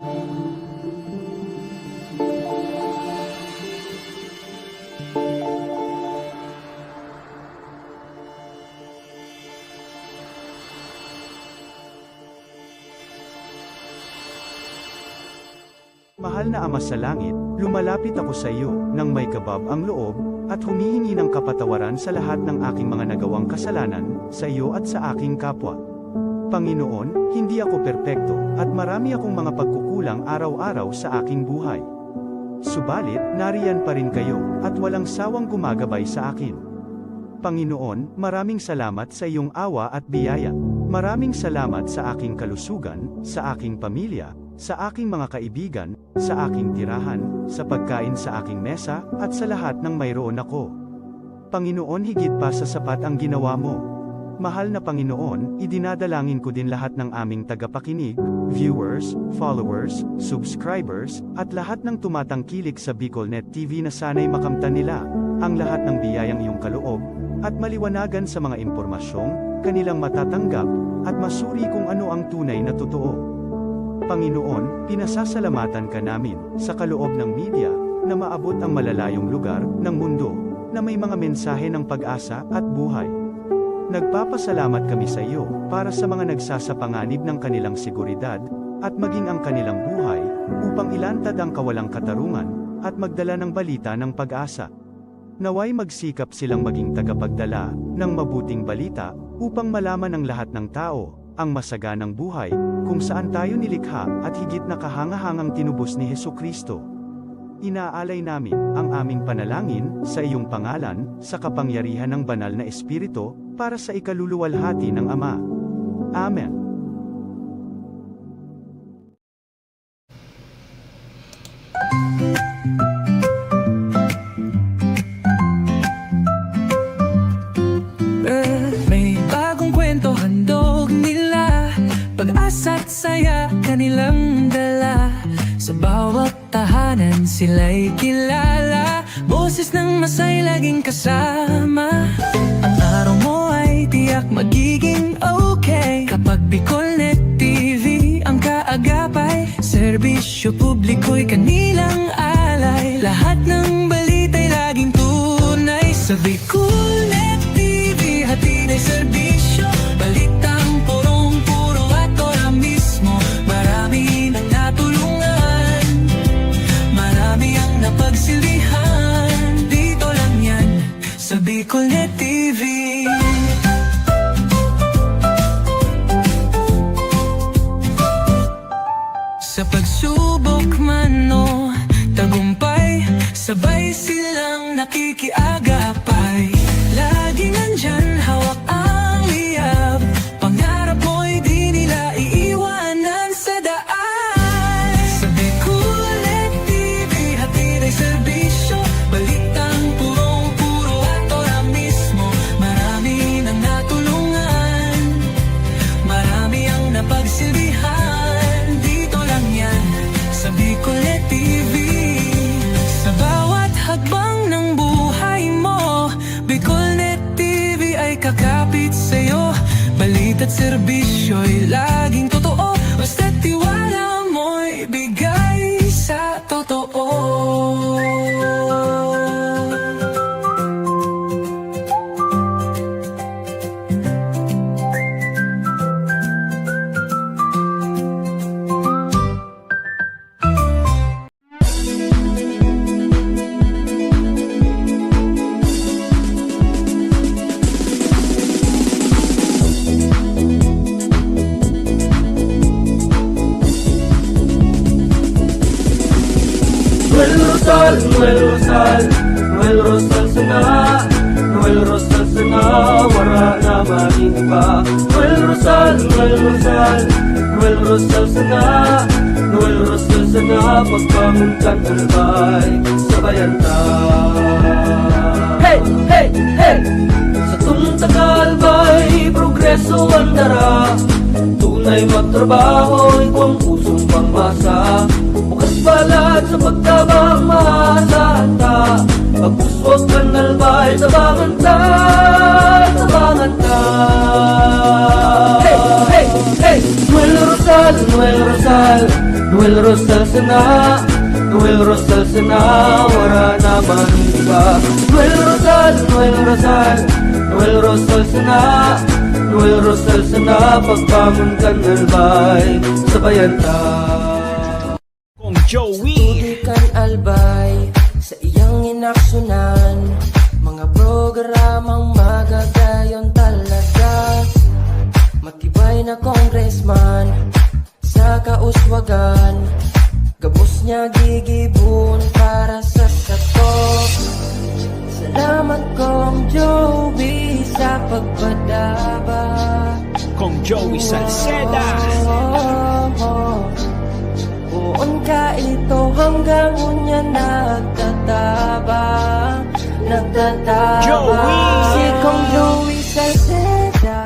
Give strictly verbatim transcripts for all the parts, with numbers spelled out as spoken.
Mahal na Ama sa Langit, lumalapit ako sa iyo nang may kabab ang loob, at humihingi ng kapatawaran sa lahat ng aking mga nagawang kasalanan, sa iyo at sa aking kapwa. Panginoon, hindi ako perpekto, at marami akong mga pagkukulang araw-araw sa aking buhay. Subalit, nariyan pa rin kayo, at walang sawang gumagabay sa akin. Panginoon, maraming salamat sa iyong awa at biyaya. Maraming salamat sa aking kalusugan, sa aking pamilya, sa aking mga kaibigan, sa aking tirahan, sa pagkain sa aking mesa, at sa lahat ng mayroon ako. Panginoon, higit pa sa sapat ang ginawa mo. Mahal na Panginoon, idinadalangin ko din lahat ng aming tagapakinig, viewers, followers, subscribers, at lahat ng tumatangkilik sa BicolNet T V na sana'y makamtan nila ang lahat ng biyayang iyong kaloob, at maliwanagan sa mga impormasyong kanilang matatanggap, at masuri kung ano ang tunay na totoo. Panginoon, pinasasalamatan ka namin sa kaloob ng media na maabot ang malalayong lugar ng mundo na may mga mensahe ng pag-asa at buhay. Nagpapasalamat kami sa iyo para sa mga nagsasapanganib ng kanilang seguridad at maging ang kanilang buhay upang ilantad ang kawalang katarungan at magdala ng balita ng pag-asa. Nawa'y magsikap silang maging tagapagdala ng mabuting balita upang malaman ng lahat ng tao ang masaganang buhay kung saan tayo nilikha at higit na kahangahangang tinubos ni Jesu-Cristo. Inaalay namin ang aming panalangin sa iyong pangalan, sa kapangyarihan ng Banal na Espiritu, para sa ikaluluwalhati ng Ama. Amen. May bagong kwento handog nila, pag-asa't saya kanilang dala. Sa bawat tahanan sila'y kilala, boses ng masay laging kasama. Ang araw mo ay tiyak magiging okay kapag BicolNet T V ang kaagapay. Serbisyo publiko'y kanilang alay, lahat ng balita'y laging tunay. Sa BicolNet T V, hatid ay serbisyo, balitang purong-puro at ora mismo. Marami nang natulungan, marami ang napagsilbihan. Dito lang yan, sa BicolNet T V. Sa pagsubok man o tagumpay, sabay silang nakikiagapay. Laging nandyan, hawak ang liyab. Pangarap mo'y di nila iiwanan sa daan. Sa BicolNet T V, hatid ay serbisyo, balitang purong-puro at ora mismo. Marami nang natulungan, marami ang napagsilbihan. Dito lang yan, sa BicolNet T V. Sa bawat hakbang ng buhay mo, BicolNet T V ay kakapit sa'yo. Balita't serbisyo'y laging totoo, basta't tiwala mo'y bigay sa totoo. Noel Rosal, Noel Rosal, Noel Rosal sana, Noel Rosal sana, wara na magin iba. Noel Rosal, Noel Rosal, Noel Rosal sana, Noel Rosal sana, pagbangon kan Albay, sabayan ta. Hey! Hey! Hey! Satong taga Albay, progreso an dara. Tunay magtrabaho, igwang pusong pangmasa. Bukas balat sa pagtabang, maasahan ta. Pagpuswag kan Albay, tabangan ta, tabangan ta. Hey! Hey! Hey! Noel Rosal, Noel Rosal, Noel Rosal sana, Noel Rosal sana, wala naman iba. Noel Rosal, Noel Rosal, Noel Rosal sana, Noel Rosal sana, pagbangon kan albay, sabayan ta. Kong Joey. Tubig kan albay, sa iyang inaksyunan, mga programang magagayon talaga. Matibay na congressman, sa kauswagan, gabos niya gigibon para sa sato. Salamat, Kong Joey, sa pagpadaba. Kong Joey Salceda. Poon ka ito hanggang unya nagtataba, nagtataba. Joey. Si Kong Joey Salceda.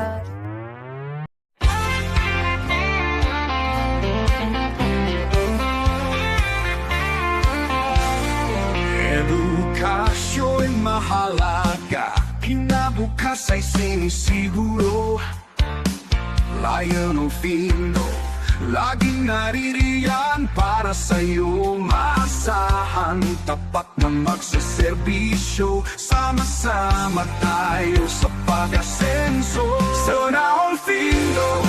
Edukasyon mahalaga, kinabukas ay sinisiguro. Lionel Findo, laging naririyan para sa'yo. Maasahan, tapat na magseserbisyo. Sama-sama tayo sa pag-asenso. Sana all Findo,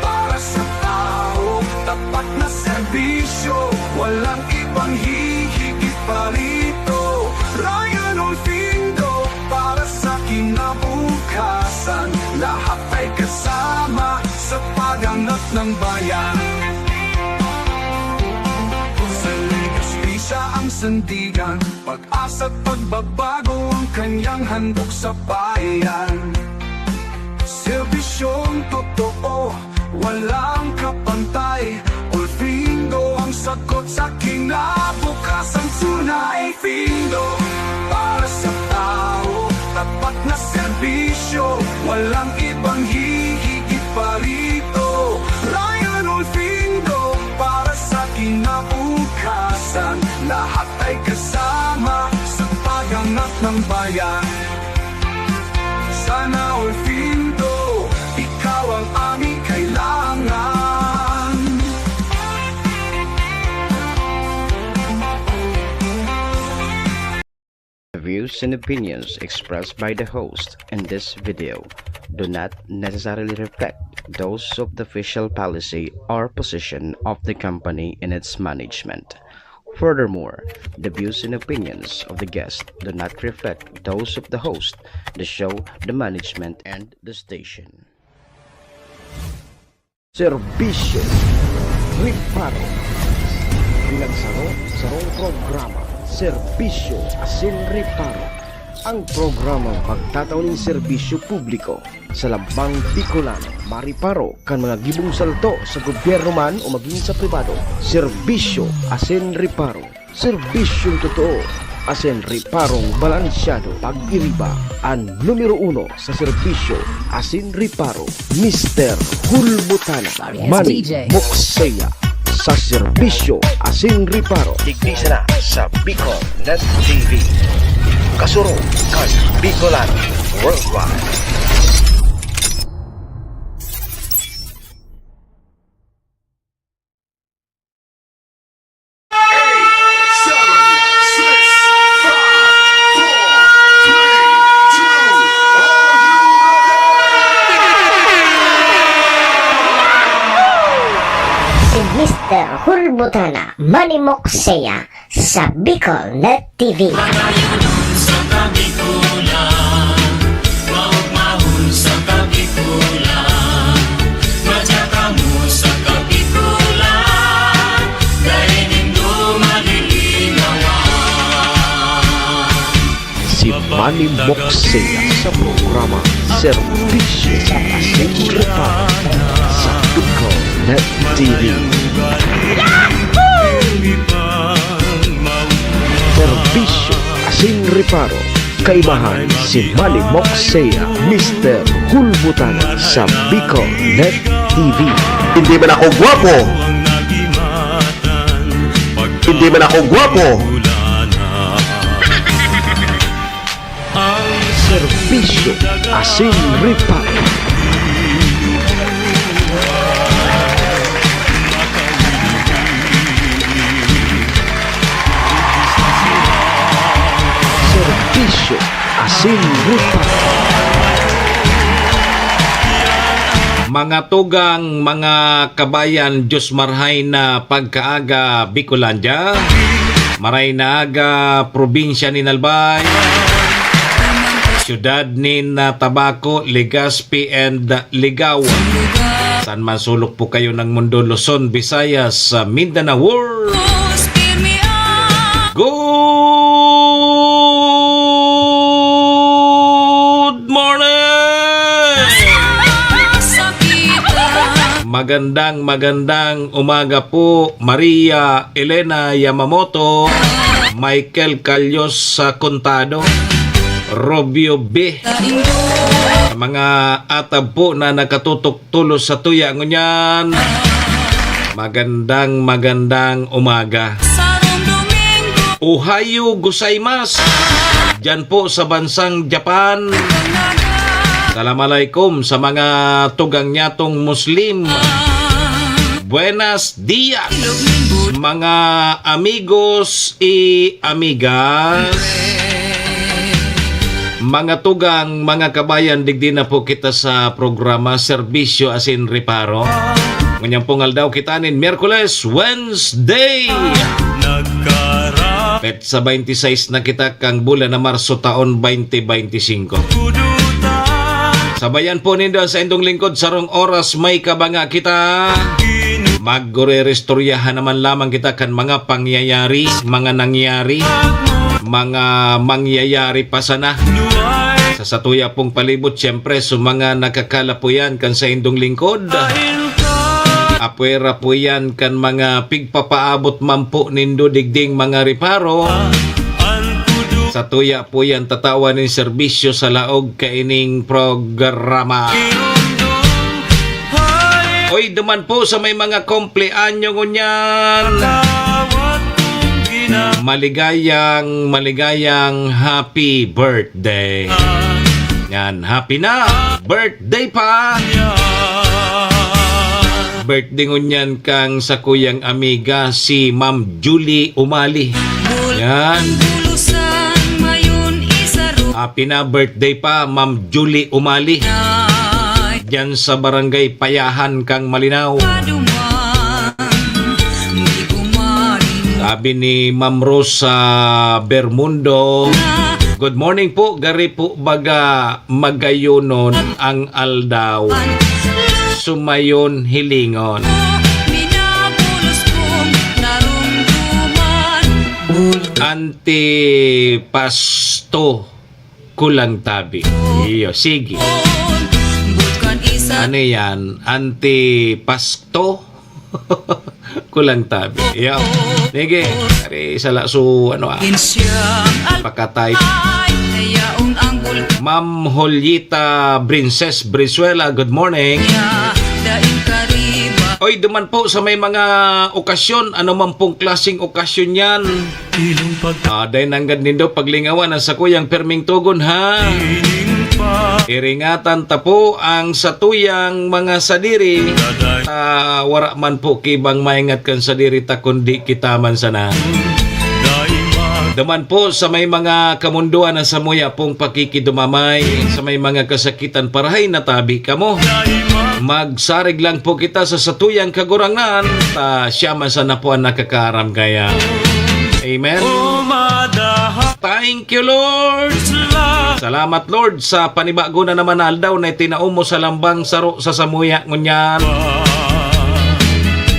para sa tao, tapat na serbisyo. Walang ibang hihigit pa rito. Ryan Olfindo, para sa kinabukasan. Lahat ay kasama sa pag-angat ng bayan. Sa Legazpi siya ang sandigan, pag-asa't pagbabago ang kanyang handog sa bayan. Serbisyong totoo, walang kapantay. Olfindo ang sagot sa kinabukasan. Tunay Findo, para sa tao, tapat na serbisyo, walang ibang hihigit pa rito. Ryan Olfindo, para sa kinabukasan, lahat ay kasama sa pag-angat ng bayan. Sana all Findo, ikaw ang aming kailangan. The views and opinions expressed by the host in this video do not necessarily reflect those of the official policy or position of the company and its management. Furthermore, the views and opinions of the guest do not reflect those of the host, the show, the management, and the station. Serbisyo Reparo. Pinagsaro-sarong programa, Serbisyo asin Reparo. Ang programang magtatao nin serbisyo publiko sa lambang Bicolano, mariparo kan mga gibong salto sa gobyerno man o magin sa pribado. Serbisyo asin Reparo. Serbisyong totoo asin reparong balansyado. Pag-iriba, an numero uno sa serbisyo asin reparo, Mister Hulbutana, Manny Mokseya, sa serbisyo asin reparo. Digdi sana sa Bicol Net T V. Kasurog kan Bicolano Worldwide. Si Mister Hulbutana, Manny Mokseya, sa Bicol Net T V. Madayon sa Kabikolan, maugmahon sa Kabikolan, madya kamo sa Kabikolan, dai nindo malilinawan. Si Manny Mokseya sa programa Serbisyo asin Reparo sa Bicol Net T V. Serbisyo asin reparo. Kaibahan si Manny Mokseya, Mister Hulbutana sa Bicol Net T V. Hindi man ako gwapo. Hindi man ako gwapo. Serbisyo asin reparo. Asin Rupa. Mga tugang, mga kabayan, Diyos marhay na pagkaaga, Bicolandia. Maray na aga, probinsya nin Albay. Siyudad nin, ah, Tabaco, Legazpi, and Ligao. Saan man sulok po kayo ng mundo, Luzon, Visayas, ah, Mindanao, World. Good morning! Magandang, magandang umaga po, Maria Elena Yamamoto, Michael Calyos sa Contado, Robio B. Sa mga atab po na nakatutok tolos sa tuya ngunyan. Magandang, magandang umaga. Ohayo gozaimasu. Diyan po sa bansang Japan. Salam alaikum sa mga tugang nyatong Muslim. Buenas dias, mga amigos y amigas. Mga tugang, mga kabayan, digdi na po kita sa programa Serbisyo asin Reparo. Ngunyan pong aldaw kita nin Miyerkules, Wednesday. Petsa twenty-six na kita kang bulan na Marso, taon twenty twenty-five. Sabayan po nindo ang saindong lingkod, sarong oras may kabanga kita. Magre-restoryahan naman lamang kita kan mga pangyayari, mga nangyari, mga mangyayari pa sana. Sa satuya pong palibot, siyempre, sa mga nakakalapuyan kan saindong lingkod. Apwera po yan kan mga pigpapaabot man po nindo digding mga reparo. Satuya po yan tatawan nin serbisyo sa laog kaining programa. Oy, duman po sa may mga kompleanyo ngunyan. Maligayang, maligayang happy birthday. Yan, happy na birthday pa. Birthday ngunyan kang sakuyang amiga, si Ma'am Julie Umali. Yan. Happy na birthday pa, Ma'am Julie Umali. Diyan sa Barangay Payahan kang Malinao. Sabi ni Ma'am Rosa Bermundo, "Good morning po, gari po baga magayonon ang aldaw. Sumayon hilingon." Antipasto kulang tabi. Iyo, sige. Ano yan? Antipasto? Kulang tabi. Yaw. Sige. Ari, isa la su, ano, ah. Pakatay. Ma'am Julieta Princes Brizuela, good morning. Oy, duman po sa may mga okasyon, ano man pong klaseng okasyon yan. Ah, dai nanggad nindo paglingawan ang sakuyang perming togon, ha? Iringatan ta po ang satuyang mga sadiri. Ta wara man po ki ibang maingat kan sadiri ta kundi kita man sana. Duman po sa may mga kamundoan na samuya pong pakikidumamay, sa may mga kasakitan, parahay na tabi kamo. Magsarig lang po kita sa satuyang Kagurangnan, ta siya man sana po ang nakakaaram kaya. Amen. Thank you, Lord. Salamat, Lord, sa panibago na naman na aldaw na itinao mo sa lambang saro sa samuya ngunyan.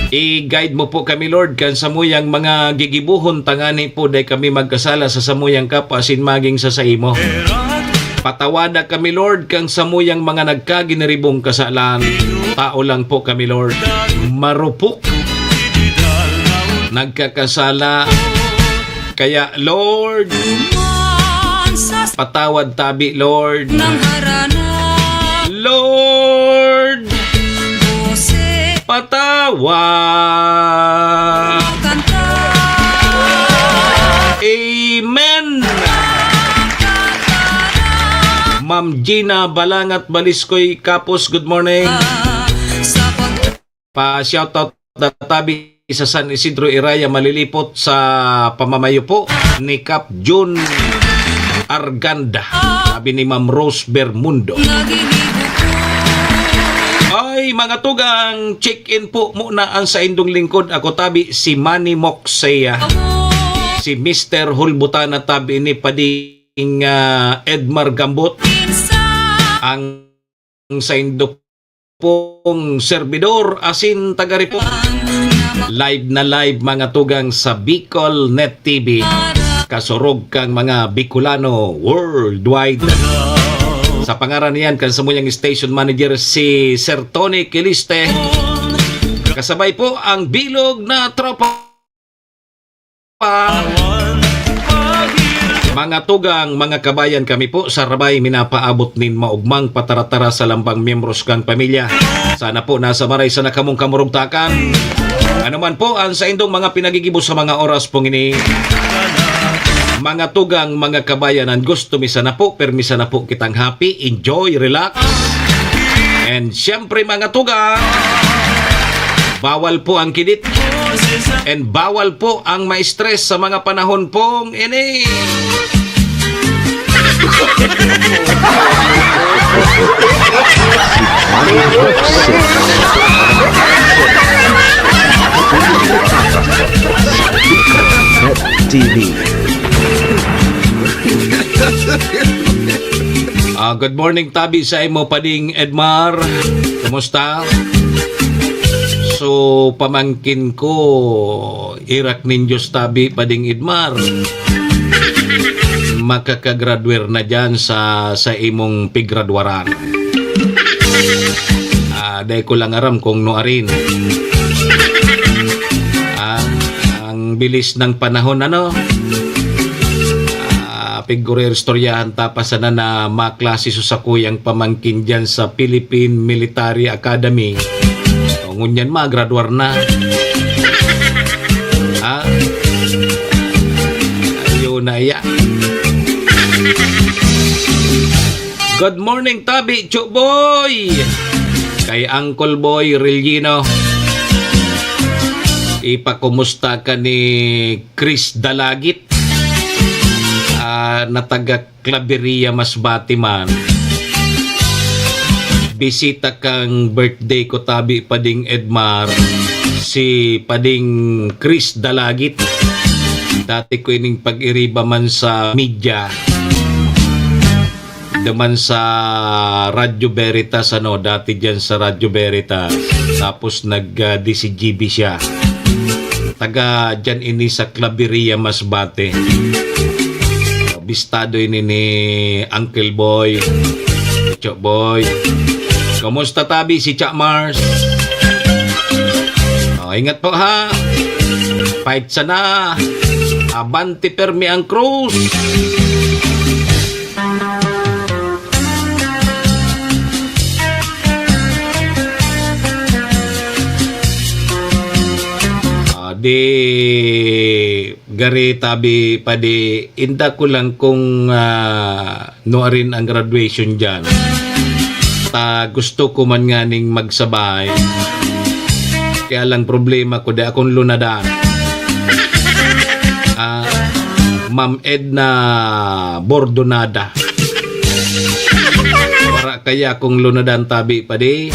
I-guide mo po kami, Lord, kan samuyang mga gigibohon, tangani po dai kami magkasala sa samuyang kapwa asin maging sa saimo. Patawada kami, Lord, kan samuyang mga nagkaginiribong kasalan. Tao lang po kami, Lord. Marupok. Nagkakasala. Kaya, Lord, patawad tabi, Lord. Lord, patawad. Amen. Ma'am Gina Balangat Baliskoy Kapos, good morning. Pa-shoutout na tabi sa San Isidro Iraya, Malilipot sa pamamayo po ni Kap Jun. Arganda. Sabi ni Ma'am Rose Bermundo. Ay, mga tugang, check-in po muna ang saindong lingkod. Ako tabi, si Manny Moksea. Si Mister Hulbutana tabi ni pading, ah, Edmar Gambot. Ang saindo pong servidor, asin taga-report. Live na live, mga tugang, sa Bicol Net T V. Kasurog kang mga Bicolano worldwide. Sa pangaran niyan, kan samuyang station manager, si Sir Tony Quiliste. Kasabay po ang bilog na tropa. Mga tugang, mga kabayan, kami po sa Rabay minapaabot nin maogmang pataratara sa lambang miyembros kan pamilya. Sana po nasa maray sana kamong kamurugtakan. Ano man po ang saindong mga pinagigibo sa mga oras pong ini, mga tugang, mga kabayan, ang gusto mi sana po, permi sana po kitang happy, enjoy, relax. And siyempre, mga tugang, bawal po ang kidit. And bawal po ang ma-stress sa mga panahon pong ini. T V. Ah, good morning, tabi sa imo, Pading Edmar. Kumusta? So, pamangkin ko, irak nin Diyos tabi, Pading Edmar. Makakagraduar na dyan sa, sa imong pigradwaran. Ah, dai ko lang aram kung nuarin. Ah, ang bilis ng panahon, ano? Ah, piggurir istoryahan ta pa sana na maklase so sakuyang pamangkin dyan sa Philippine Military Academy. O, ngunyan, magraduar na. Ha? Ayun na iya. Good morning, tabi, Chuboy! Kay Uncle Boy Relino. Ipakumusta ka ni Chris Dalagit, ah, na taga Claveria, Masbate man. Bisita kang birthday ko, tabi, Pading Edmar, si Pading Chris Dalagit. Dati ko ining pag-iriba man sa media. Duman sa Radyo Veritas, ano, dati diyan sa Radyo Veritas. Tapos nag, ah, D C G B siya. Taga diyan ini sa Claveria, Masbate. Bistado ini ni Uncle Boy, Cho Boy. Kumusta tabi si Cha Mars? Oh, ingat po, ha. Fight sana. Abante permi ang krus. Ah, di gari tabi pa di, inda ko lang kung, ah, nuarin ang graduation diyan. Ta gusto ko man nganing magsabay. Kaya lang problema ko, di akong lunadan. Ah, Ma'am Edna Bordonada. Wara kaya kung lunadan tabi pa di.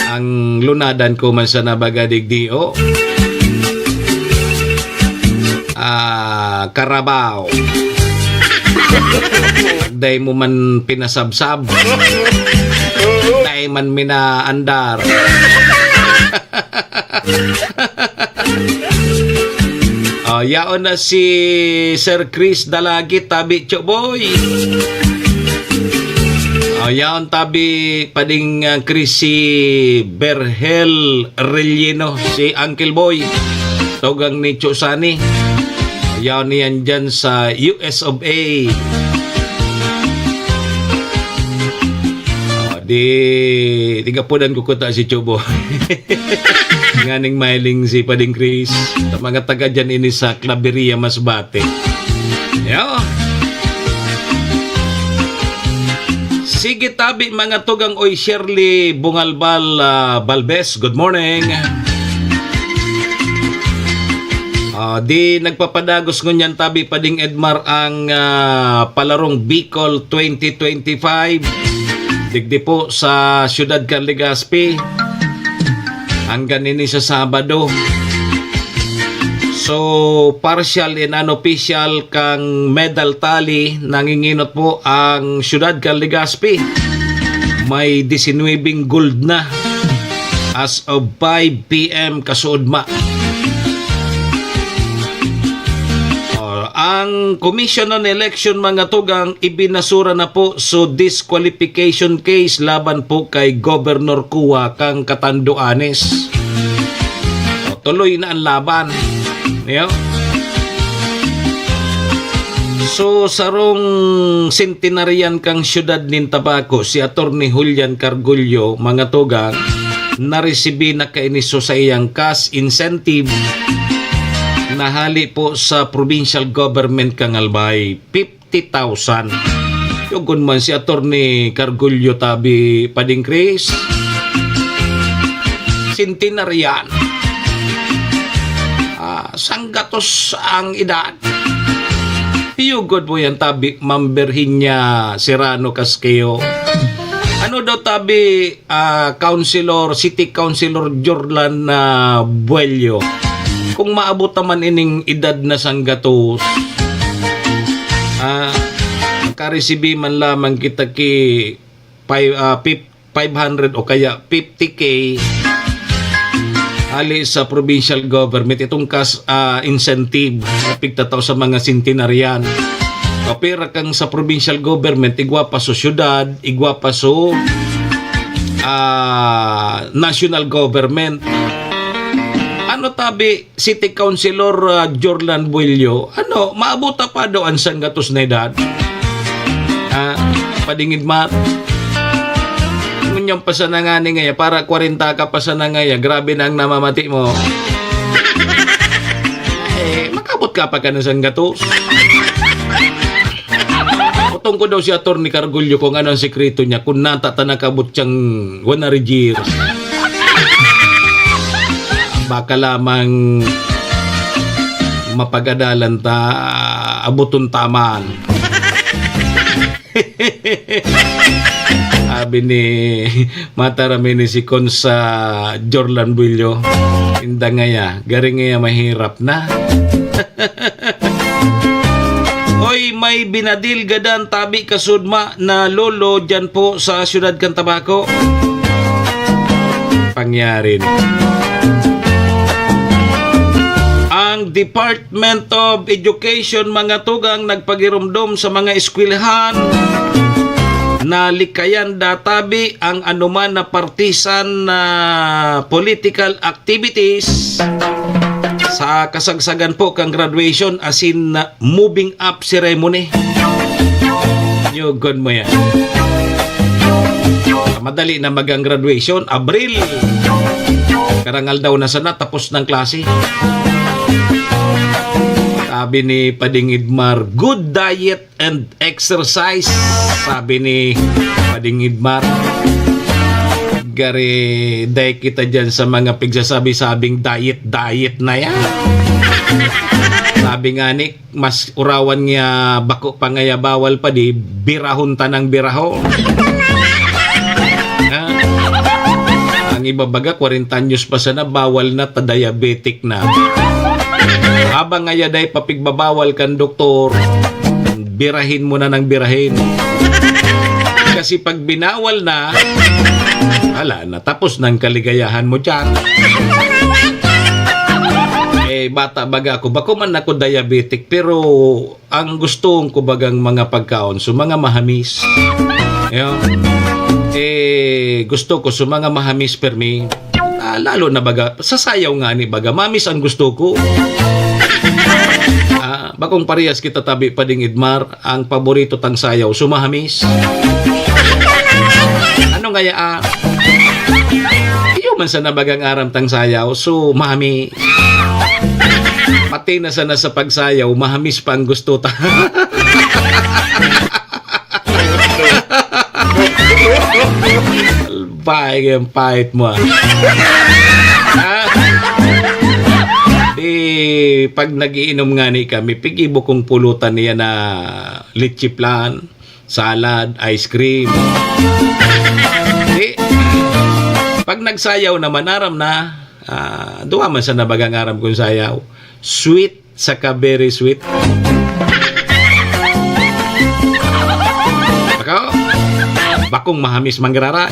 Ang lunadan ko man sana baga digdi, oh. Ah, Carabao. Dai mo man pinasabsab. Dai man minaandar. Oh, yaon na si Sir Chris Dalagit, tabi, Cho Boy. Oh, yaon tabi pa ding, ah, Chris, si Berhel Relleno, si Uncle Boy. Tugang ni Cho Sani. Yaon niyan dyan sa U S of A. Oh, di, tigapudan ko kuta si Chubo. Nganing mailing si Pading Chris. Sa mga taga dyan ini sa Claveria, Masbate. Yo. Sige tabi, mga tugang, oy, Shirley Bungalbal, ah, Balbes. Good morning. Ah, di nagpapadagos ngunyan tabi pa ding Edmar ang, ah, palarong Bicol twenty twenty-five. Digdi po sa Siyudad kan Legazpi. Hanggang ini sa Sabado. So, partial and unofficial kang medal tally, nanginginot po ang Siyudad kan Legazpi. May disinwebeng gold na as of five P M kasuodma. Oh, ang Commission on Election, mga tugang, ibinasura na po so disqualification case laban po kay Governor Cua kang Catanduanes. Oh, tuloy na ang laban. Niyo? So, sarong sentenaryan kang siyudad nin Tabaco, si Attorney Julian Cargullo, mga tugang, naresibi na kaini so saiyang cash incentive na hali po sa provincial government kang Albay, fifty thousand. Yugon man si Attorney Cargullo tabi pading Chris. Centenarian. Ah, sanggatos ang edad. Yugon mo yan tabi, Ma'am Virginia Serrano Casqueo. Ano daw tabi, ah, Councilor, City Councilor Jorlan na Buello? Kung maabot naman ining edad na sanggatos, ah, makaresibi man lamang kita ki five, ah, fif-, five hundred o kaya fifty K hali sa provincial government, itong cash, ah, incentive na pigtatao sa mga centenarian. Kapira kang sa provincial government, igwa pa sa syudad, igwa pa sa, ah, national government. Ano tabi, City Councilor, ah, Jorlan Buello, ano, maabot pa daw ang sanggatos na edad? Ah, padingid mat. Ngunyan pa sana ngani ngaya, para kwarenta ka pa sana ngaya, grabe na ang namamati mo. Eh, makabot ka pa ka ng sanggatos. Utong ko daw si Attorney Cargullo kung ano ang sikreto niya, kung nata ta nakabot siyang one hundred years. Baka lamang mapag-adalan ta, abuton ta man. Sabi ni, mataram ini si Cons Jorlan Buillo. Inda ngaya, gari ngaya mahirap na. Oy, may binadil gadan tabi kasudma na lolo dyan po sa siyudad kan Tabaco. Pangyarin. Ang Department of Education, mga tugang, nagpagiromdom sa mga eskwelahan na likayan databi ang anoman na partisan na political activities sa kasagsagan po kan graduation asin moving up ceremony. Yugon mo yan. Madali na magang graduation, Abril. Karangal daw na sana, tapos ng klase. Sabi ni Pading Idmar, "Good diet and exercise," sabi ni Pading Idmar. Gari, dai kita dyan sa mga pigsasabi-sabing diet-diet na yan. Sabi nga ni, mas urawan nga bako pa ngaya bawal pa di, birahon tanang birahon. Ha? Ang iba baga, kwarenta anyos pa sana, bawal na, ta diabetic na. Habang ngaya dai pa pigbabawal kan doktor, birahin mo na ng birahin. Kasi pag binawal na, wala na, tapos ng kaligayahan mo dyan. Eh, bata baga ako, bako man ako diabetic, pero ang gusto ko bagang mga pagkaon, so mga mahamis. Yun. Eh, gusto ko, so mga mahamis, permi. Ah, lalo na baga, sa sayaw nga ni baga, mamis ang gusto ko. Ah, bakong parehas kita tabi pa ding Idmar, ang paborito tang sayaw, so mahamis. Ano ngaya, ah? Iyo man sana bagang aram tang sayaw, so mahamis. Pati na sana sa pagsayaw, mahamis pa ang gusto ta. Albay, ang pait mo, ah. Ah? Eh, pag nagiinom ngani kami, pig-ibo kong pulutan niya na leche flan, salad, ice cream. Eh, pag nagsayaw naman, aram na, ah, duwa man sa nabagang aram kong sayaw. Sweet saka very sweet. Ako, bakong mahamis mangrara.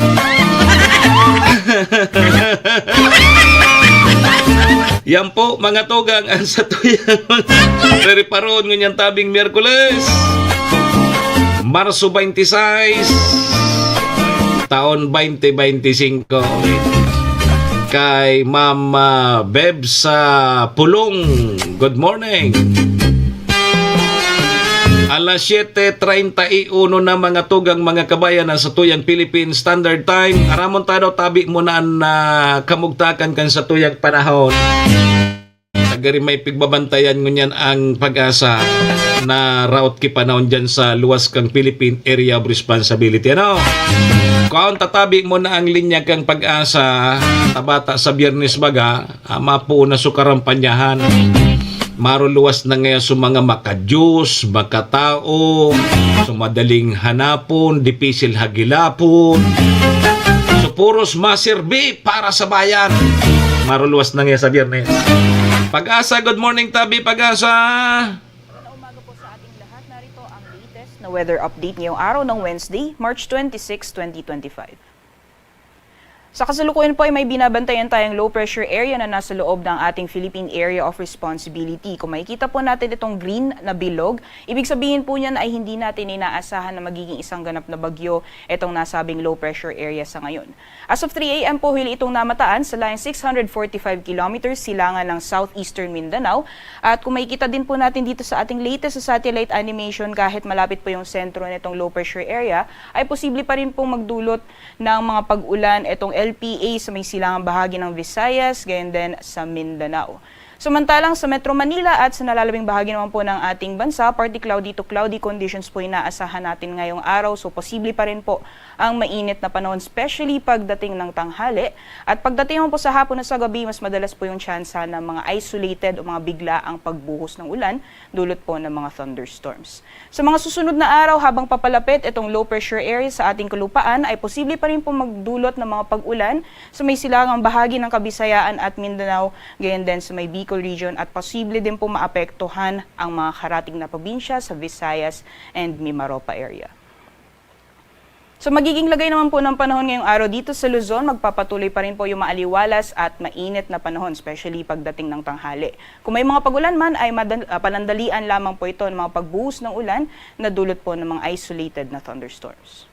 Yan po, mga tugang, ang satuyang preparon ngunyan tabing Miyerkules, Marso twenty-six, taon twenty twenty-five. Kay Ma'am, ah, Beb sa Pulong. Good morning. Alas siyete treinta y uno na, mga tugang, mga kabayan, na sa tuyang Philippine Standard Time. Aramon ta daw, tabi mo na an, ah, kamugtakan kan sa tuyang panahon. Tagari may pigbabantayan ngunyan ang Pag-asa na route ki panahon dyan sa luwas kang Philippine Area of Responsibility. Ano? Kung tatabi mo na ang linya kang Pag-asa, tabata sa Biyernes baga, ah, mapuon na so karampanyahan. Maruluwas na ngaya so mga maka-Diyos, makatao, so madaling hanapon, dipisil hagilapon. So puros maserbi para sa bayan. Maruluwas na ngaya sa Biyernes. Pag-asa, good morning, tabi, Pag-asa. Magandang umaga po sa ating lahat. Narito ang latest na weather update ngayong araw ng Wednesday, March twenty-six, twenty twenty-five. Sa kasalukuyan po ay may binabantayan tayong low pressure area na nasa loob ng ating Philippine Area of Responsibility. Kung makikita po natin itong green na bilog, ibig sabihin po niyan ay hindi natin inaasahan na magiging isang ganap na bagyo itong nasabing low pressure area sa ngayon. As of three a m po, huli itong namataan sa layo six hundred forty-five kilometers silangan ng southeastern Mindanao. At kung makikita din po natin dito sa ating latest sa satellite animation, kahit malapit po yung sentro nitong low pressure area, ay posible pa rin pong magdulot ng mga pag-ulan itong L P A sa may silangang bahagi ng Visayas, gayon din sa Mindanao. Samantalang sa Metro Manila at sa nalalabing bahagi naman po ng ating bansa, partly cloudy to cloudy conditions po inaasahan natin ngayong araw. So, posible pa rin po ang mainit na panahon, especially pagdating ng tanghali. At pagdating naman po sa hapon at sa gabi, mas madalas po yung tsansa ng mga isolated o mga bigla ang pagbuhos ng ulan, dulot po ng mga thunderstorms. Sa mga susunod na araw, habang papalapit itong low pressure area sa ating kalupaan, ay posible pa rin po magdulot ng mga pag-ulan sa may silangang bahagi ng Kabisayaan at Mindanao, gayon din sa may Bicol region, at posible din po maapektuhan ang mga karatig na probinsya sa Visayas and Mimaropa area. So, magiging lagay naman po ng panahon ngayong araw dito sa Luzon, magpapatuloy pa rin po yung maaliwalas at mainit na panahon, especially pagdating ng tanghali. Kung may mga pag-ulan man, ay madan-, ah, panandalian lamang po ito ng mga pagbuhos ng ulan na dulot po ng mga isolated na thunderstorms.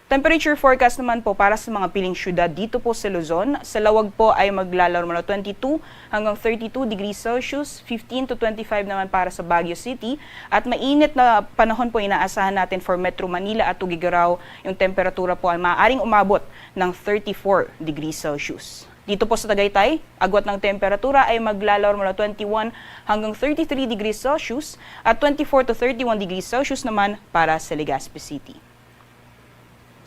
Temperature forecast naman po para sa mga piling syudad dito po sa Luzon. Sa Lawag po ay maglalaro mula twenty-two hanggang thirty-two degrees Celsius, fifteen to twenty-five naman para sa Baguio City. At mainit na panahon po inaasahan natin for Metro Manila at Tuguegarao. Yung temperatura po ay maaaring umabot ng thirty-four degrees Celsius. Dito po sa Tagaytay, agwat ng temperatura ay maglalaro mula twenty-one hanggang thirty-three degrees Celsius at twenty-four to thirty-one degrees Celsius naman para sa Legazpi City.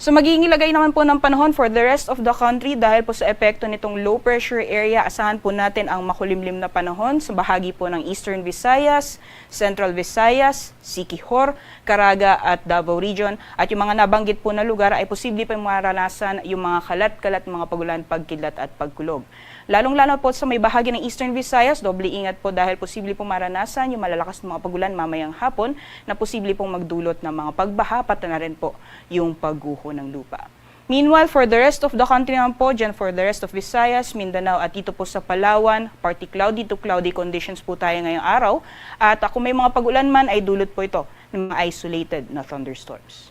So, magiging lagay naman po ng panahon for the rest of the country dahil po sa epekto nitong low pressure area, asahan po natin ang makulimlim na panahon sa bahagi po ng Eastern Visayas, Central Visayas, Siquijor, Caraga at Davao Region. At yung mga nabanggit po na lugar ay posible pa maranasan yung mga kalat-kalat, mga pagulan, pagkidlat at pagkulog. Lalong-lalo po sa may bahagi ng Eastern Visayas, doble ingat po dahil posible pong maranasan yung malalakas na mga pagulan mamayang hapon na posible pong magdulot ng mga pagbaha, pati na rin po yung pagguho ng lupa. Meanwhile, for the rest of the country naman po, dyan for the rest of Visayas, Mindanao at dito po sa Palawan, partly cloudy to cloudy conditions po tayo ngayong araw. At, ah, kung may mga pagulan man, ay dulot po ito ng mga isolated na thunderstorms.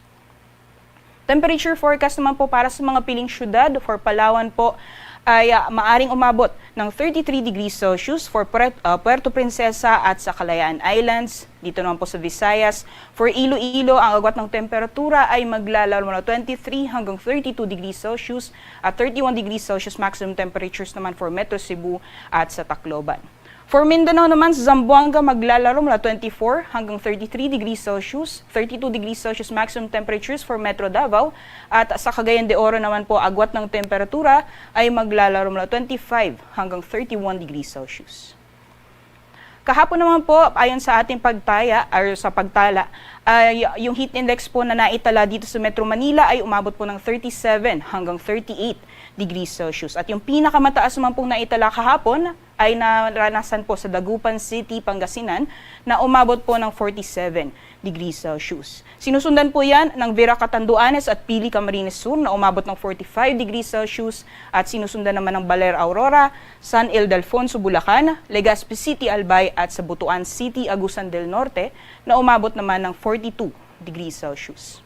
Temperature forecast naman po para sa mga piling syudad, for Palawan po ay, ah, maaring umabot ng thirty-three degrees Celsius, for Puert-, ah, Puerto Princesa at sa Kalayaan Islands. Dito naman po sa Visayas, for Iloilo, ang agwat ng temperatura ay maglalaro mula twenty-three hanggang thirty-two degrees Celsius at thirty-one degrees Celsius maximum temperatures naman for Metro Cebu at sa Tacloban. For Mindanao naman, sa Zamboanga maglalaro mula twenty-four hanggang thirty-three degrees Celsius, thirty-two degrees Celsius maximum temperatures for Metro Davao, at sa Cagayan de Oro naman po, agwat ng temperatura ay maglalaro mula twenty-five hanggang thirty-one degrees Celsius. Kahapon naman po, ayon sa ating pagtaya, or sa pagtala, ay yung heat index po na naitala dito sa Metro Manila ay umabot po ng thirty-seven hanggang thirty-eight degrees Celsius. At yung pinakamataas naman pong naitala kahapon ay naranasan po sa Dagupan City, Pangasinan, na umabot po ng forty-seven degrees Celsius. Sinusundan po yan ng Vera Catanduanes at Pili, Camarines Sur, na umabot ng forty-five degrees Celsius, at sinusundan naman ng Baler, Aurora, San Ildefonso, Bulacan, Legazpi City, Albay, at sa Butuan City, Agusan del Norte, na umabot naman ng forty-two degrees Celsius.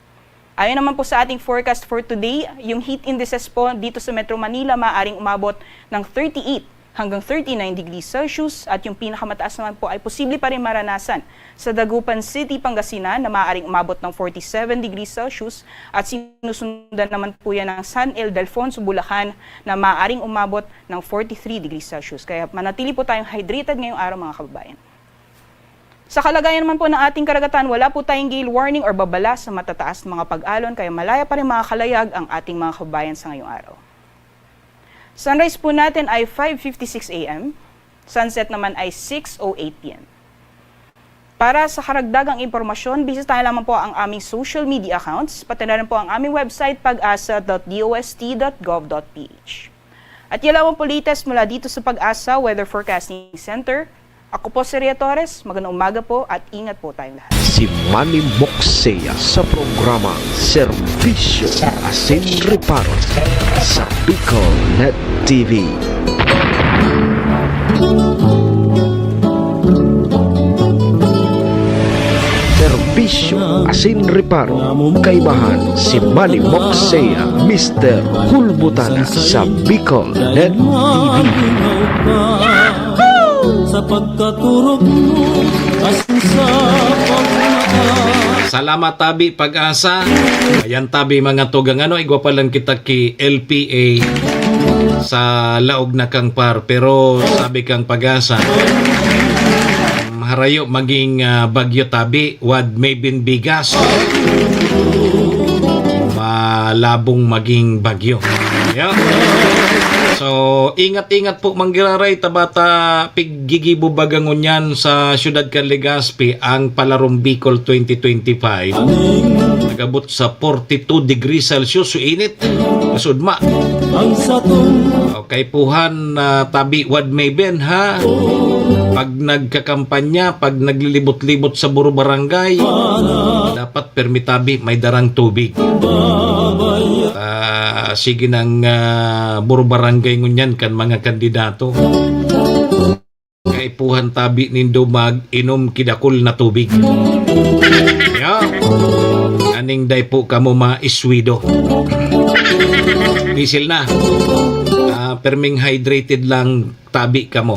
Ayon naman po sa ating forecast for today, yung heat indices po dito sa Metro Manila maaring umabot ng thirty-eight hanggang thirty-nine degrees Celsius, at yung pinakamataas naman po ay posible pa rin maranasan sa Dagupan City, Pangasinan, na maaaring umabot ng forty-seven degrees Celsius, at sinusundan naman po yan ng San Ildefonso, Bulacan, na maaaring umabot ng forty-three degrees Celsius. Kaya manatili po tayong hydrated ngayong araw, mga kababayan. Sa kalagayan naman po ng ating karagatan, wala po tayong gale warning or babala sa matataas na mga pag-alon, kaya malaya pa rin makakalayag ang ating mga kababayan sa ngayong araw. Sunrise po natin ay five fifty-six A M, sunset naman ay six oh eight P M. Para sa karagdagang impormasyon, bisitahin lamang po ang aming social media accounts, pati na rin po ang aming website, pag asa dot D O S T dot gov dot P H. At yan lamang po latest mula dito sa Pag-asa Weather Forecasting Center. Ako po si Ria Torres. Magandang umaga po at ingat po tayong lahat. Si Manny Moxea sa programa Serbisyo Asin Reparo sa Bicol Net T V. Serbisyo Asin Reparo, kaibahan si Manny Moxea, Mister Hulbutana sa Bicol Net T V. Sa pagkaturog mo, asin sa pagmata. Salamat, tabi, Pag-asa. Ayan, tabi, mga tugang, ano, igwa pa lang kita ki L P A sa laog na kang par. Pero sabi kang Pag-asa, harayo maging, ah, bagyo, tabi, wad maybe bigas. Malabong maging bagyo. Yeah. So, ingat-ingat po, manggiraray, tabata, piggigibo baga ngunyan sa siyudad kan Legazpi ang Palarong Bicol twenty twenty-five. Nagabot sa forty-two degrees Celsius, so init. Kasudma. Ang satong Okay, puhan na tabi, wad may ben, ha? Pag nagkakampanya, pag naglilibot-libot sa buro barangay, dapat permi tabi, may darang tubig. Ah, sige nang, ah, buro barangay ngunyan kan mga kandidato. Kaipuhan tabi nindo mag-inom kidakul na tubig. Ya. Aning dai po kamo maiswido. Bisil na. Ah, perming hydrated lang tabi kamo.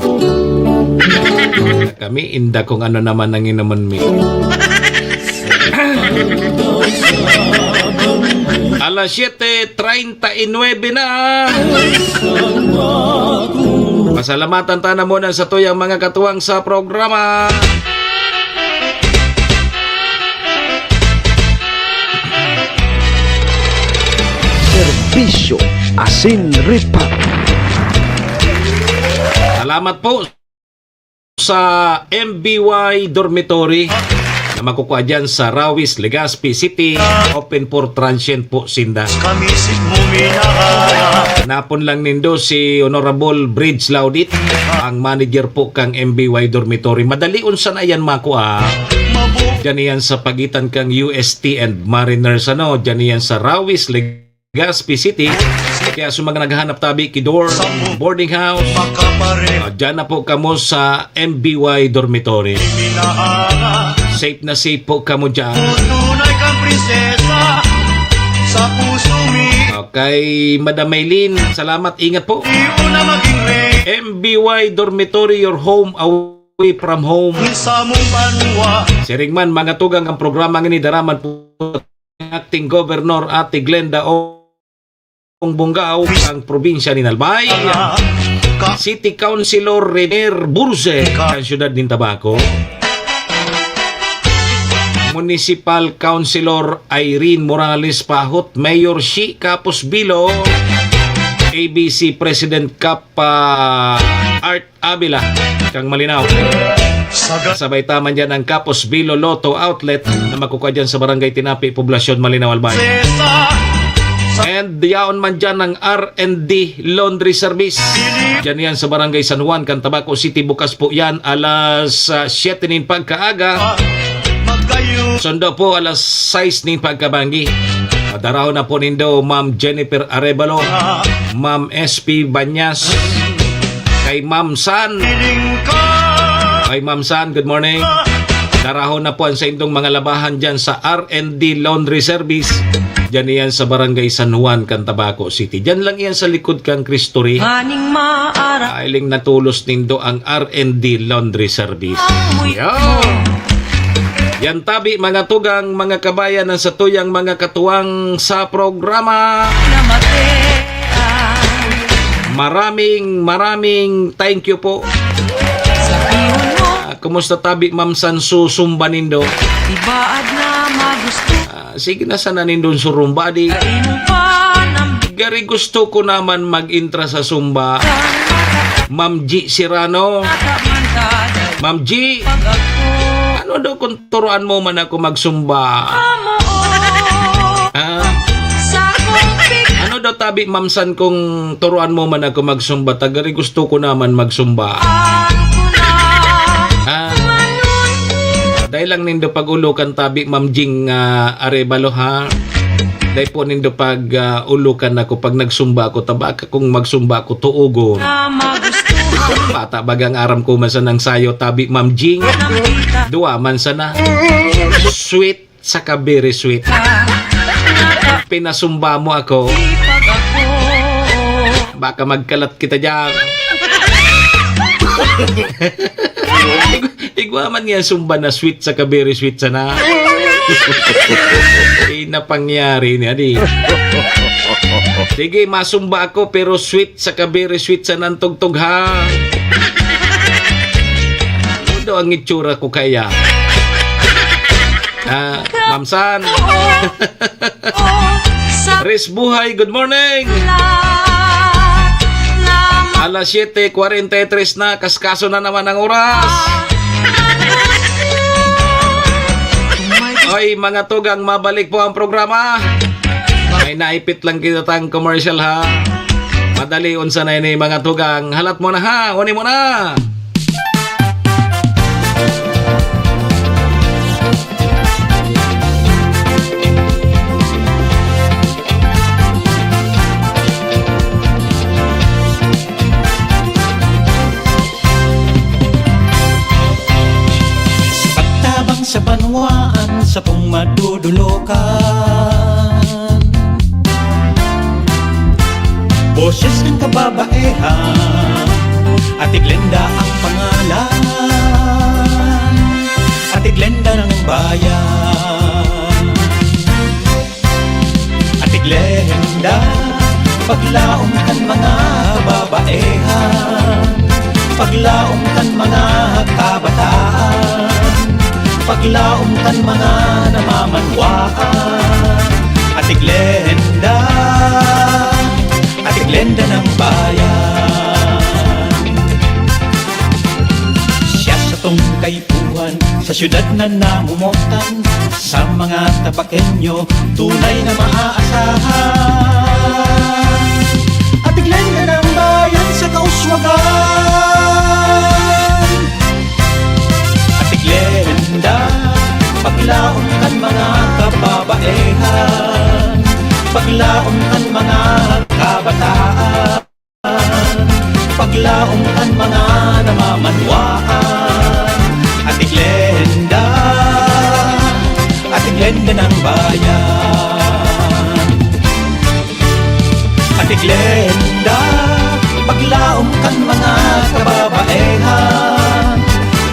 Kami, inda kung ano naman ang inuman mi. Alas siyete treinta y nuebe na. Pasalamatan ta na muna sa tuyang mga katuwang sa programa. Serbisyo asin reparo. Salamat po sa M B Y Dormitory na makukuha dyan sa Rawis, Legazpi City. Open for transient po sinda. Kami si Muminahara. Napon lang nindo si Honorable Bridge Laudit, ang manager po kang M B Y Dormitory. Madali unsa na yan makua. Diyan yan sa pagitan kang U S T and Mariners, ano, diyan yan sa Rawis, Legazpi City. Kaya sa mga naghahanap tabi ki dorm, boarding house, ah, dyan na po kamo sa M B Y Dormitory. Safe na safe po kamo dyan. Tunay kang prinsesa sa puso mi. Okay, Madam Maylin, salamat, ingat po. Di una maging rey. M B Y Dormitory, your home away from home. Sa mong banwa. Siring man, mga tugang, ang programa ngini daraman po acting governor Ate Glenda Ong Bongao, ang probinsya nin Albay. City Councilor Renier Burse, ang siyudad nin Tabaco. Municipal Councilor Irene Morales Pahot, Mayor Shi Capos Bilo, A B C President Kap, ah, Art Avila, kang Malinao. Kasabay ta man dyan ang Kapos Bilo Lotto Outlet na makukuha dyan sa Barangay Tinapi, Poblacion, Malinao, Albay. And yaon man dyan ang R and D Laundry Service. Dyan yan sa Barangay San Juan, Cantabaco City. Bukas po yan alas, ah, siyete nin pagkaaga. Sundo po alas sais nin pagkabangi. Darahon na po nindo Ma'am Jennifer Arevalo, Ma'am S P Banyas, kay Ma'am San. Kay Ma'am San, good morning. Darahon na po ang saindong mga labahan dyan sa R and D Laundry Service. Dyan iyan sa Barangay San Juan, Cantabaco City. Dyan lang iyan sa likod kang Cristo Rey. Maning maara. Hiling na tolos nindo ang R and D Laundry Service. Yan. Yan tabi, mga tugang, mga kabayan, ang satuyang mga katuwang sa programa. Maraming, maraming thank you po. Ah, kumusta tabi, Ma'am San, susumba nindo? Ibaad na magusto. Ah, sige na sana nindong surumba, di. Kain pa ng Gari gusto ko naman mag-intra sa sumba. Ma'am G Serrano. Ma'am G, ano daw kung turuan mo man ako magsumba? Ah? Ano daw tabi, Ma'am San, kung turuan mo man ako magsumba? Tagari gusto ko naman magsumba. Ah? Dahil lang nindo pag-ulo kan tabi, Ma'am Jing, ah, Arevalo, ha? Dai po nindo pag, ah, ulokan ako pag nagsumba ako. Tabaka kung magsumba ako, tuogon. Bata bagang aram ko man sanang sayo, tabi, Ma'am Jing. Duwa man sana. Sweet saka very sweet. Pinasumba mo ako. Baka magkalat kita diyan. Igwa man nga sumba na sweet saka very sweet sana. Di na pangyari niya, di. Sige, masumba ako, pero sweet saka very sweet sana ang tugtog, ha? Ano daw ang itsura ko kaya? Ah, Ma'am San. Res Buhay, good morning. Alas siyete kwarenta y tres na, kaskaso na naman ang oras. Oy, mga tugang, mabalik po ang programa. May naipit lang kita tang commercial, ha. Madali, unsa na ini, mga tugang? Halat mo na, ha. Uni mo na. Sa pagtabang sa banwaan, sa pong madudulokan. Boses ng kababaehan, Ate Glenda ang pangalan. Ate Glenda ng bayan. Ate Glenda, paglaom kan mga kababaehan, paglaom kan mga kabataan, paglaom kan mga namamanwaan. Ate Glenda, Ate Glenda ng bayan. Siya sa tungkay Buwan sa siyudad na namomotan, sa mga Tabaqueño, tunay na maaasahan. Ate Glenda ng bayan sa kauswagan. Ate Glenda, paglaom kan mga kababaehan, paglaom kan mga kabataan. Paglaom kan mga namamanwaan, Ate Glenda, Ate Glenda ng bayan. Ate Glenda, paglaom kan mga kababaehan,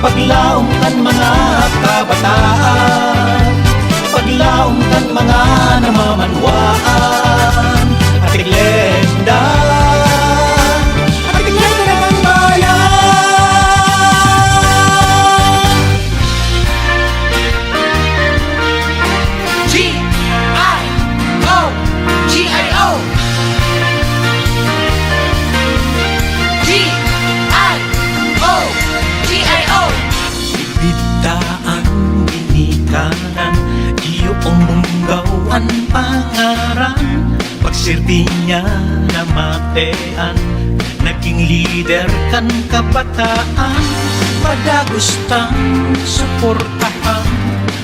paglaom kan mga kabataan, paglaom kan mga namamanwaan. Ate Glenda, Ate Glenda ng bayan. G I O, G I O. G I O, G I O. Sirdi niya namatean, naging lider kan kabataan. Padagos tang suportahan,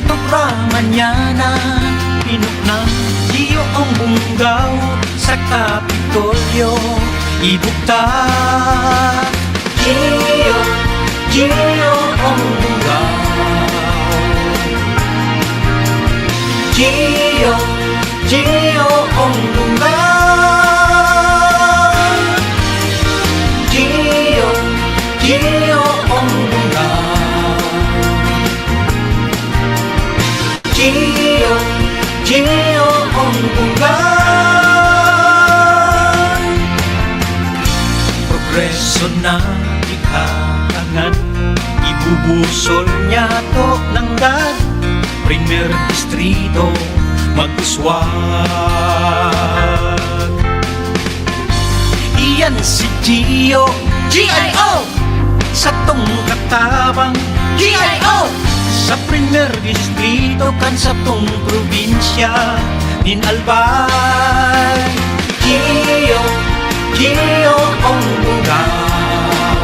programa niya na pinuknang. Gio ang Bungaw sa Kapitolyo, ibugtak. Gio, Gio ang Bungaw. Gio, Gio ang Bungaw. Gio, Gio ang Bungaw. Gio, Gio ang Bungaw. Progreso na ikaangan, ibubusol niya to nanggad. Primer Distrito, mag-uswag. Iyan si Gio, G I O! Satong katabang, G I O! Sa Primer Distrito kan satong probinsya nin Albay. Gio, Gio ang Bungaw.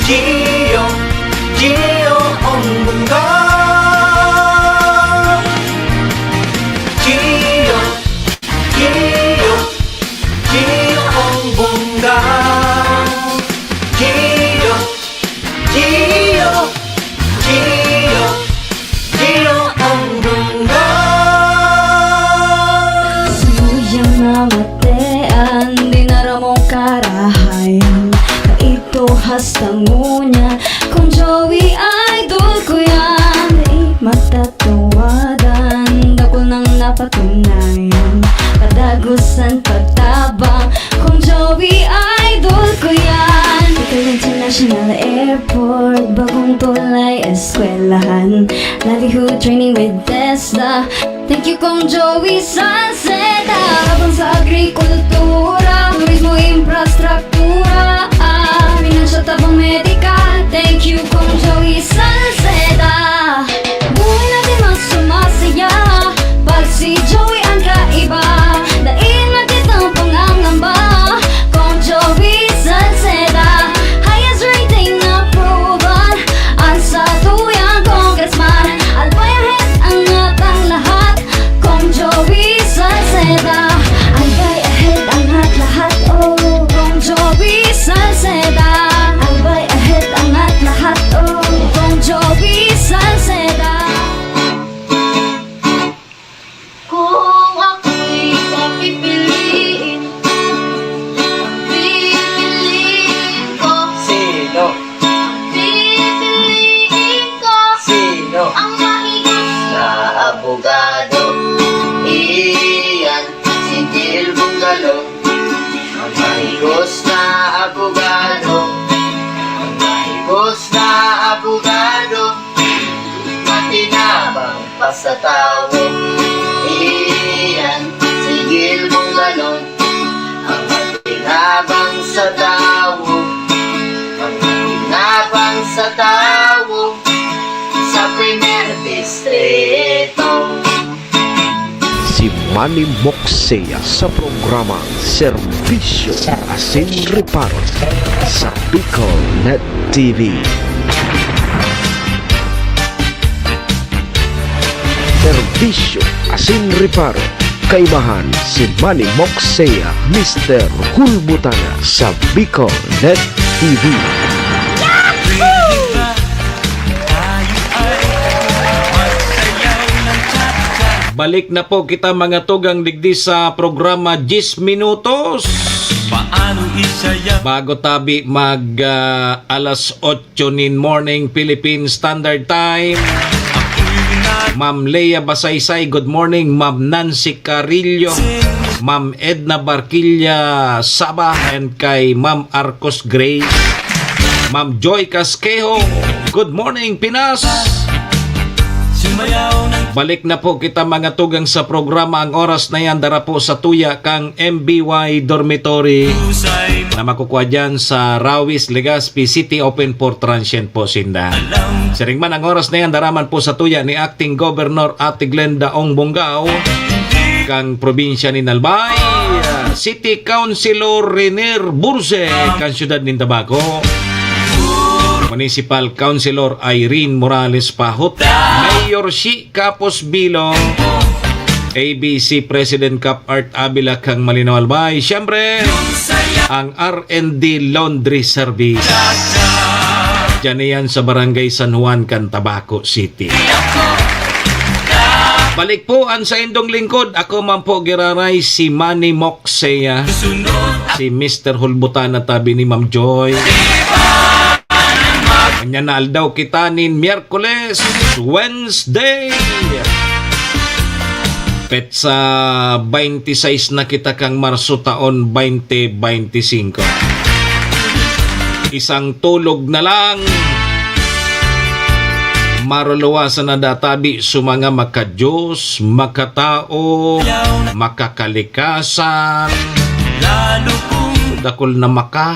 Gio, Gio ang Bungaw. Gio, Gio, Gio ang Bungaw. Gio, Gio, Gio, Gio ang Bungaw. Suyang namatean, dinaramong karahayan. Kaito hasta ngunyan, Kong Joey, idol ko yan. Di matatawadan, dakul nang napatunayan. Kadagusan, pagtabang, Kong Joey, idol ko yan. Bicol International Airport, bagong tulay, eskwelahan, livelihood training with TESDA. Thank you, Kong Joey Salceda. Tabang sa agrikultura, turismo, infrastruktura, ah, financial, tabang medikal. Thank you, Kong Joey Salceda. Buhay natin mas sumasaya pag si Joey ang kaiba. Dai na kitang pangangamba, Kong Joey Salceda. Highest rating na proven, ang satuyang congressman. Albay ahead, angat ang lahat, Kong Joey Salceda. Albay ahead, angat lahat, oh, Kong Joey Salceda. Albay ahead, angat lahat, oh, Kong Joey Salceda. Kung ako'y papipiliin, ang pipiliin ko. Sino? Ang pipiliin ko. Sino? Ang mahigos na abogado. Iyan, si Gil Bungalong. Ang mahigos na abogado. Ang mahigos na abogado. Matinabang pa sa tawo. Iyan, si Gil Bungalong. Ang matinabang sa tawo. Ang matinabang sa tawo. Sa Primer Distrito. Si Manny Moksea sa programa Serbisyo Asin Reparo sa Bicol Net T V. Serbisyo Asin Reparo, kaimahan si Manny Moksea, Mister Hulbutanga sa Bicol Net T V. Balik na po kita, mga tugang, digdi sa programa Diyes Minutos. Paano isaya? Bago tabi mag, ah, alas otso nin morning, Philippine Standard Time. Ma'am Lea Basaysay, good morning. Ma'am Nancy Carillo, Ma'am Edna Barquilla Saba, and kay Ma'am Arcos Gray. Ma'am Joy Casquejo, good morning, Pinas. Balik na po kita, mga tugang, sa programa. Ang oras na yan, dara po sa tuya kang M B Y Dormitory na makukuha dyan sa Rawis, Legazpi City, open for transient po sinda. Siring man ang oras na yan, dara man po sa tuya ni Acting Governor Ate Glenda Ong Bongao. kan probinsya nin Albay, ah, City Councilor Renier Burse kan siyudad nin Tabaco, Municipal Councilor Irene Morales Pahot, Mayor Shi Capos Bilong, A B C President Cap Art Avila kan Malinao Albay, siyempre, ang R and D Laundry Service. Diyan iyan sa Barangay San Juan kan Tabaco City. Balik po ang saindong lingkod. Ako man po giraray, si Manny Moxea, si Mister Hulbutan na tabi ni Ma'am Joy. Kanya na aldaw kita nin Miyerkules, Wednesday. Petsa twenty-six na kita kan Marso taon twenty twenty-five. Isang tulog na lang. Maruluwasan na databi sa mga makadiyos, makatao, makakalikasan. Dakul na maka.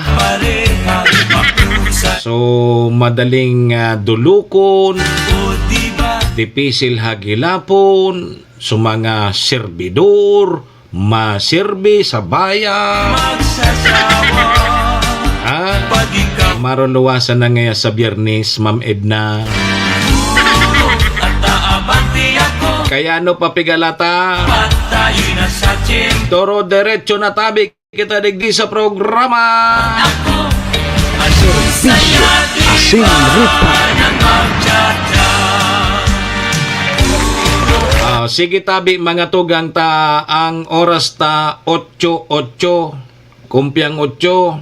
So, madaling, ah, dulukon, dipisil hagilapon, sa mga serbidor, maserbi sa bayan. Ah, maruluwasan na ngaya sa Biyernes, Ma'am Edna. Kaya ano pa pigalata? Doro derecho na tabi kita digdi sa programa. Serbisyo Asin Rupa. Ah, sige tabi, mga tugang ta, ang oras ta, otso, otso. Kumpiang otso.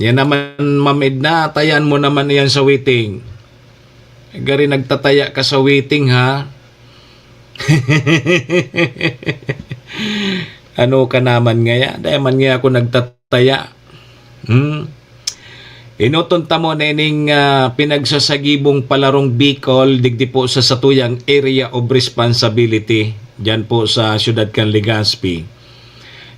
Yan naman, Ma'am Edna, tayan mo naman yan sa waiting. Gari nagtataya ka sa waiting, ha? Ano ka naman ngaya? Dai man ngaya ako nagtataya. Hmm? Enoton ta mo na ining, ah, pinagsasagibong Palarong Bicol digdi po sa satuyang area of responsibility, diyan po sa siyudad kan Legazpi.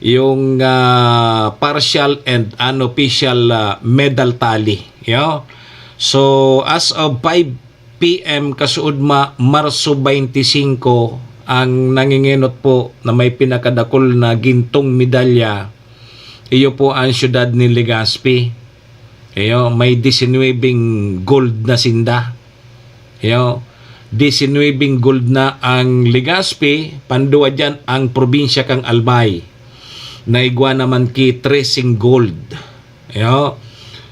Yung, ah, partial and unofficial, ah, medal tally, yo. So, as of five P M kasuodma, Marso twenty-five, ang nangingenot po na may pinakadakul na gintong medalya, iyo po ang siyudad ni Legazpi. Iyo, may disinwebeng gold na sinda. Iyo, disinwebeng gold na ang Legazpi, panduwa diyan ang probinsya kang Albay, na igwa naman ki treseng gold. Iyo,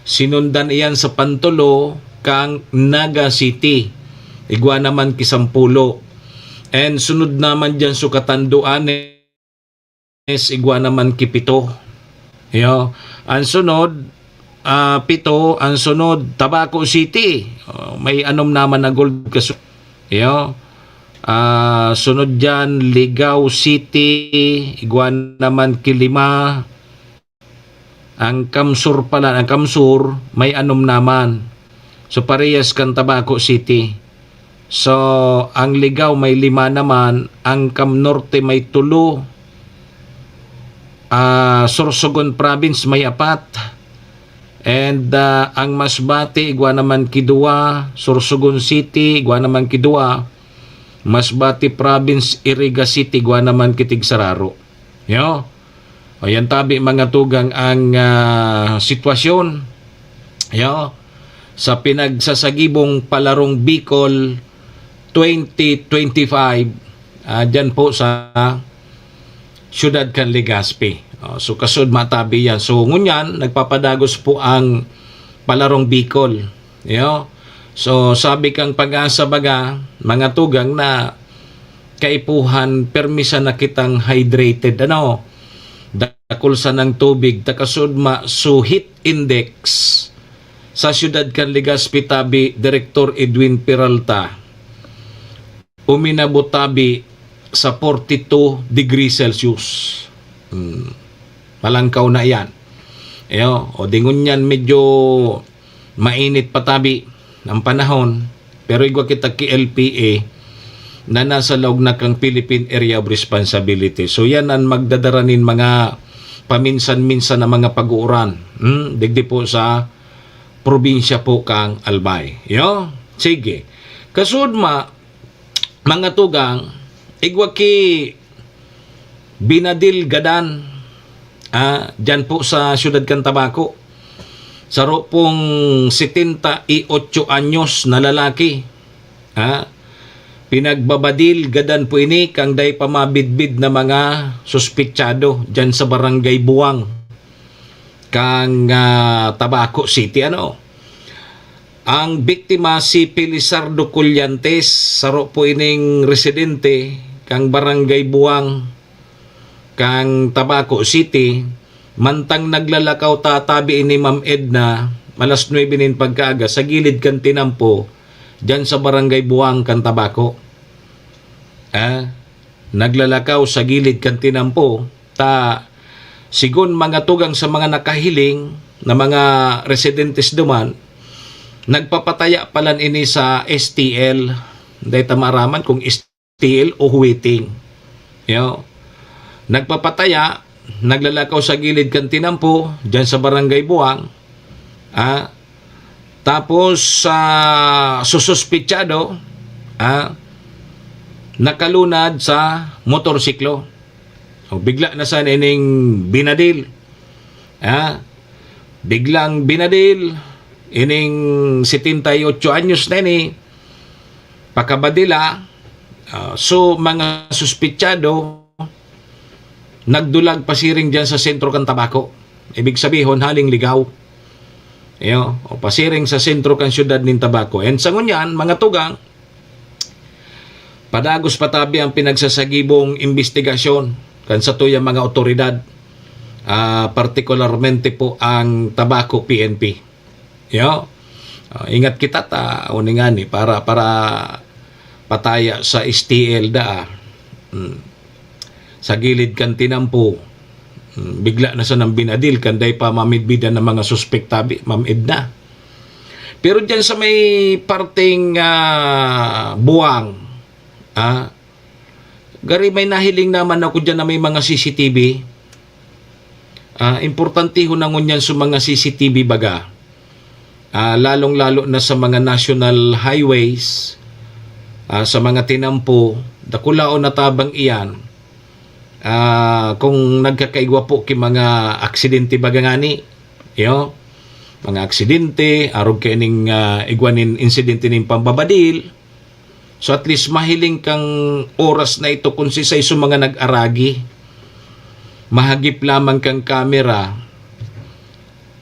sinundan iyan sa pantulo kang Naga City, igwa naman ki sampulo. And sunod naman diyan sa Catanduanes, igwa naman ki pito. Iyo, ang sunod, ah, pito, ang sunod, Tabaco City. Oh, may anom naman na gold kasu-, iyo. Ah, sunod diyan, Ligao City, igwa naman ki lima. Ang Kamsur pala, ang Kamsur may anom naman. So, parehas kan Tabaco City. So, ang Ligao may lima naman, ang Cam Norte may tulo, ah, Sorsogon Province may apat, and, ah, ang Masbate igwa naman ki duwa, Sorsogon City igwa naman ki duwa, Masbate Province, Iriga City igwa naman ki tigsararo. Yo. O, yan tabi, mga tugang, ang, ah, sitwasyon, yo, sa pinagsasagibong Palarong Bicol twenty twenty-five, ah, dyan po sa siyudad kan Legazpi. O, so, kasud matabi yan. So, ngunyan, nagpapadagos po ang Palarong Bicol. Yo. So, sabi kang Pag-asa baga, mga tugang, na kaipuhan, permi sana kitang hydrated, ano? Dakul sanang tubig, ta kasud ma-, so heat index sa siyudad kan Legazpi tabi, Direktor Edwin Peralta, uminabot tabi sa forty-two degrees Celsius. Hmm. Malangkaw na iyan. Iyo, o di ngunyan medyo mainit pa tabi ang panahon, pero igwa kita ki L P A na nasa laog na kang Philippine Area of Responsibility. So, yan ang magdadara nin mga paminsan-minsan na mga pag-uuran, hmm, digdi po sa probinsya po kang Albay. Yo? Sige. Kasud ma, mga tugang, igwa ki binadil gadan, ah, dyan po sa siyudad kan Tabaco. Saro pong setenta y ocho anyos na lalaki, ah, pinagbabadil gadan po ini kan dai pa mabidbid na mga suspetsado dyan sa Barangay Buwang kan, ah, Tabaco City, ano. Ang biktima si Felizardo Collantes, saro po ining residente kan Barangay Buwang kan Tabaco City, mantang naglalakaw tatabi ini Ma'am Edna, alas nuebe nin pagkaaga, sa gilid kan tinampo, dyan sa Barangay Buwang kan Tabaco. Ah, naglalakaw sa gilid kan tinampo, ta, sigon mga tugang sa mga nakahiling na mga residentes duman, nagpapataya palan ini sa S T L. Dai ta maaraman kung S T L o waiting. Yo. Nagpapataya, naglalakaw sa gilid kan tinampo, dyan sa Barangay Buwang. Ah, tapos, sa sususpitsado, ah, nakalunad sa motorsiklo. O, bigla na sana ining binadil. Ah, biglang binadil ining setenta y ocho anyos na ini, pakabadila. Ah, so, mga suspitsado, nagdulag pasiring diyan sa sentro kan Tabaco. Ibig sabihon, haling ligaw. Iyo, o pasiring sa sentro kan siyudad nin Tabaco. And sa ngunyan, mga tugang, padagos pa tabi ang pinagsasagibong imbestigasyon kan satuyang mga otoridad, ah, partikularmente po ang Tabaco P N P. Yo. Ah, ingat kita ta, o ni ngani, para, para pataya sa S T L da, ah. Hmm. Sa gilid kan tinampo, hmm, bigla na sanang binadil kan dai pa mamidbidan ng mga suspek tabi, Ma'am Edna. Pero diyan sa may parteng, ah, Buwang, ah, gari may nahiling naman ako diyan na may mga C C T V. Ah, importantehon na ngunyan sa mga C C T V baga. Ah, lalong-lalo na sa mga national highways, ah, sa mga tinampo, dakulaon na tabang iyan. Ah, kung nagkakaigwa po ki mga aksidente baga ngani, yo, mga aksidente, arog kaining, ah, igwa nin insidente nin pambabadil, so, at least mahiling kang oras na ito kung sisay sa mga nag-aragi. Mahagip lamang kang kamera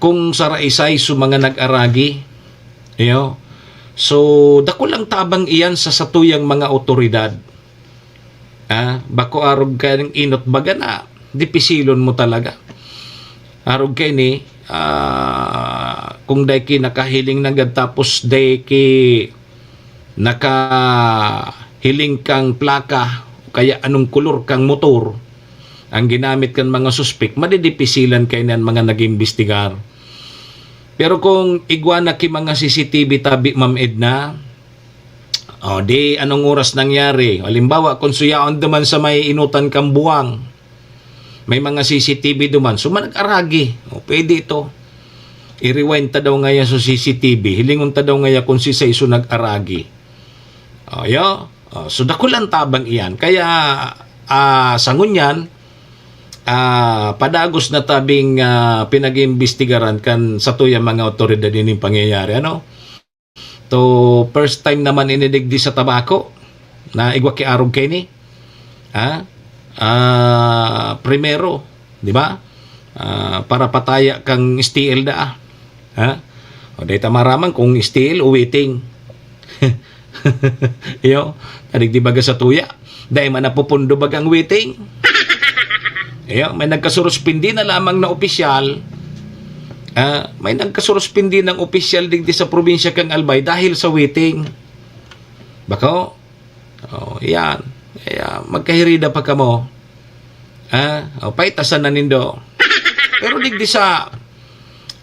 kung saraisay sa mga nag-aragi. Iyo. So, dakulang tabang iyan sa satuyang mga otoridad. Ah, bako arog kaining inot baga na dipisilon mo talaga. Arog kaini, ah, kung dai ki nakahiling nanggad tapos dai ki nakahiling kang plaka o kaya anong kolor kang motor ang ginamit kan mga suspek, madidipisilan kaini an mga nag-imbestigar. Pero kung igwa na ki mga C C T V tabi, Ma'am Edna, o di anong oras nangyari? Halimbawa, kung suyaon duman sa may inutan kang Buwang, may mga C C T V duman. So, manag-aragi. O, pwede ito. I-rewind ta daw ngaya sa C C T V. Hilingon ta daw ngaya kung sisay so nag-aragi. O, yo. O, so, dakulang tabang iyan. Kaya, ah, sa ngunyan, ah, padagos na tabing, ah, pinag-iimbestigaran kan satuyang mga otoridad ining pangyayari, ano? To, first time naman ini digdi sa Tabaco na igwa ki arog kaini. Ha? Ah, primero, di ba? Ah, para pataya kang S T L da, ah. Ha? O, dai ta maraman kung S T L o waiting. Iyo, kadigdi baga sa tuya. Dai man napupundo bagang waiting. Iyo, may nagkasuruspindi na lamang na opisyal. Ah, may nagkasuruspindi ng opisyal digdi sa probinsya kang Albay dahil sa waiting. Bako? Oh, yan. Kaya magkahirida pa kamo. Ah, o, paitasan na nindo. Pero digdi sa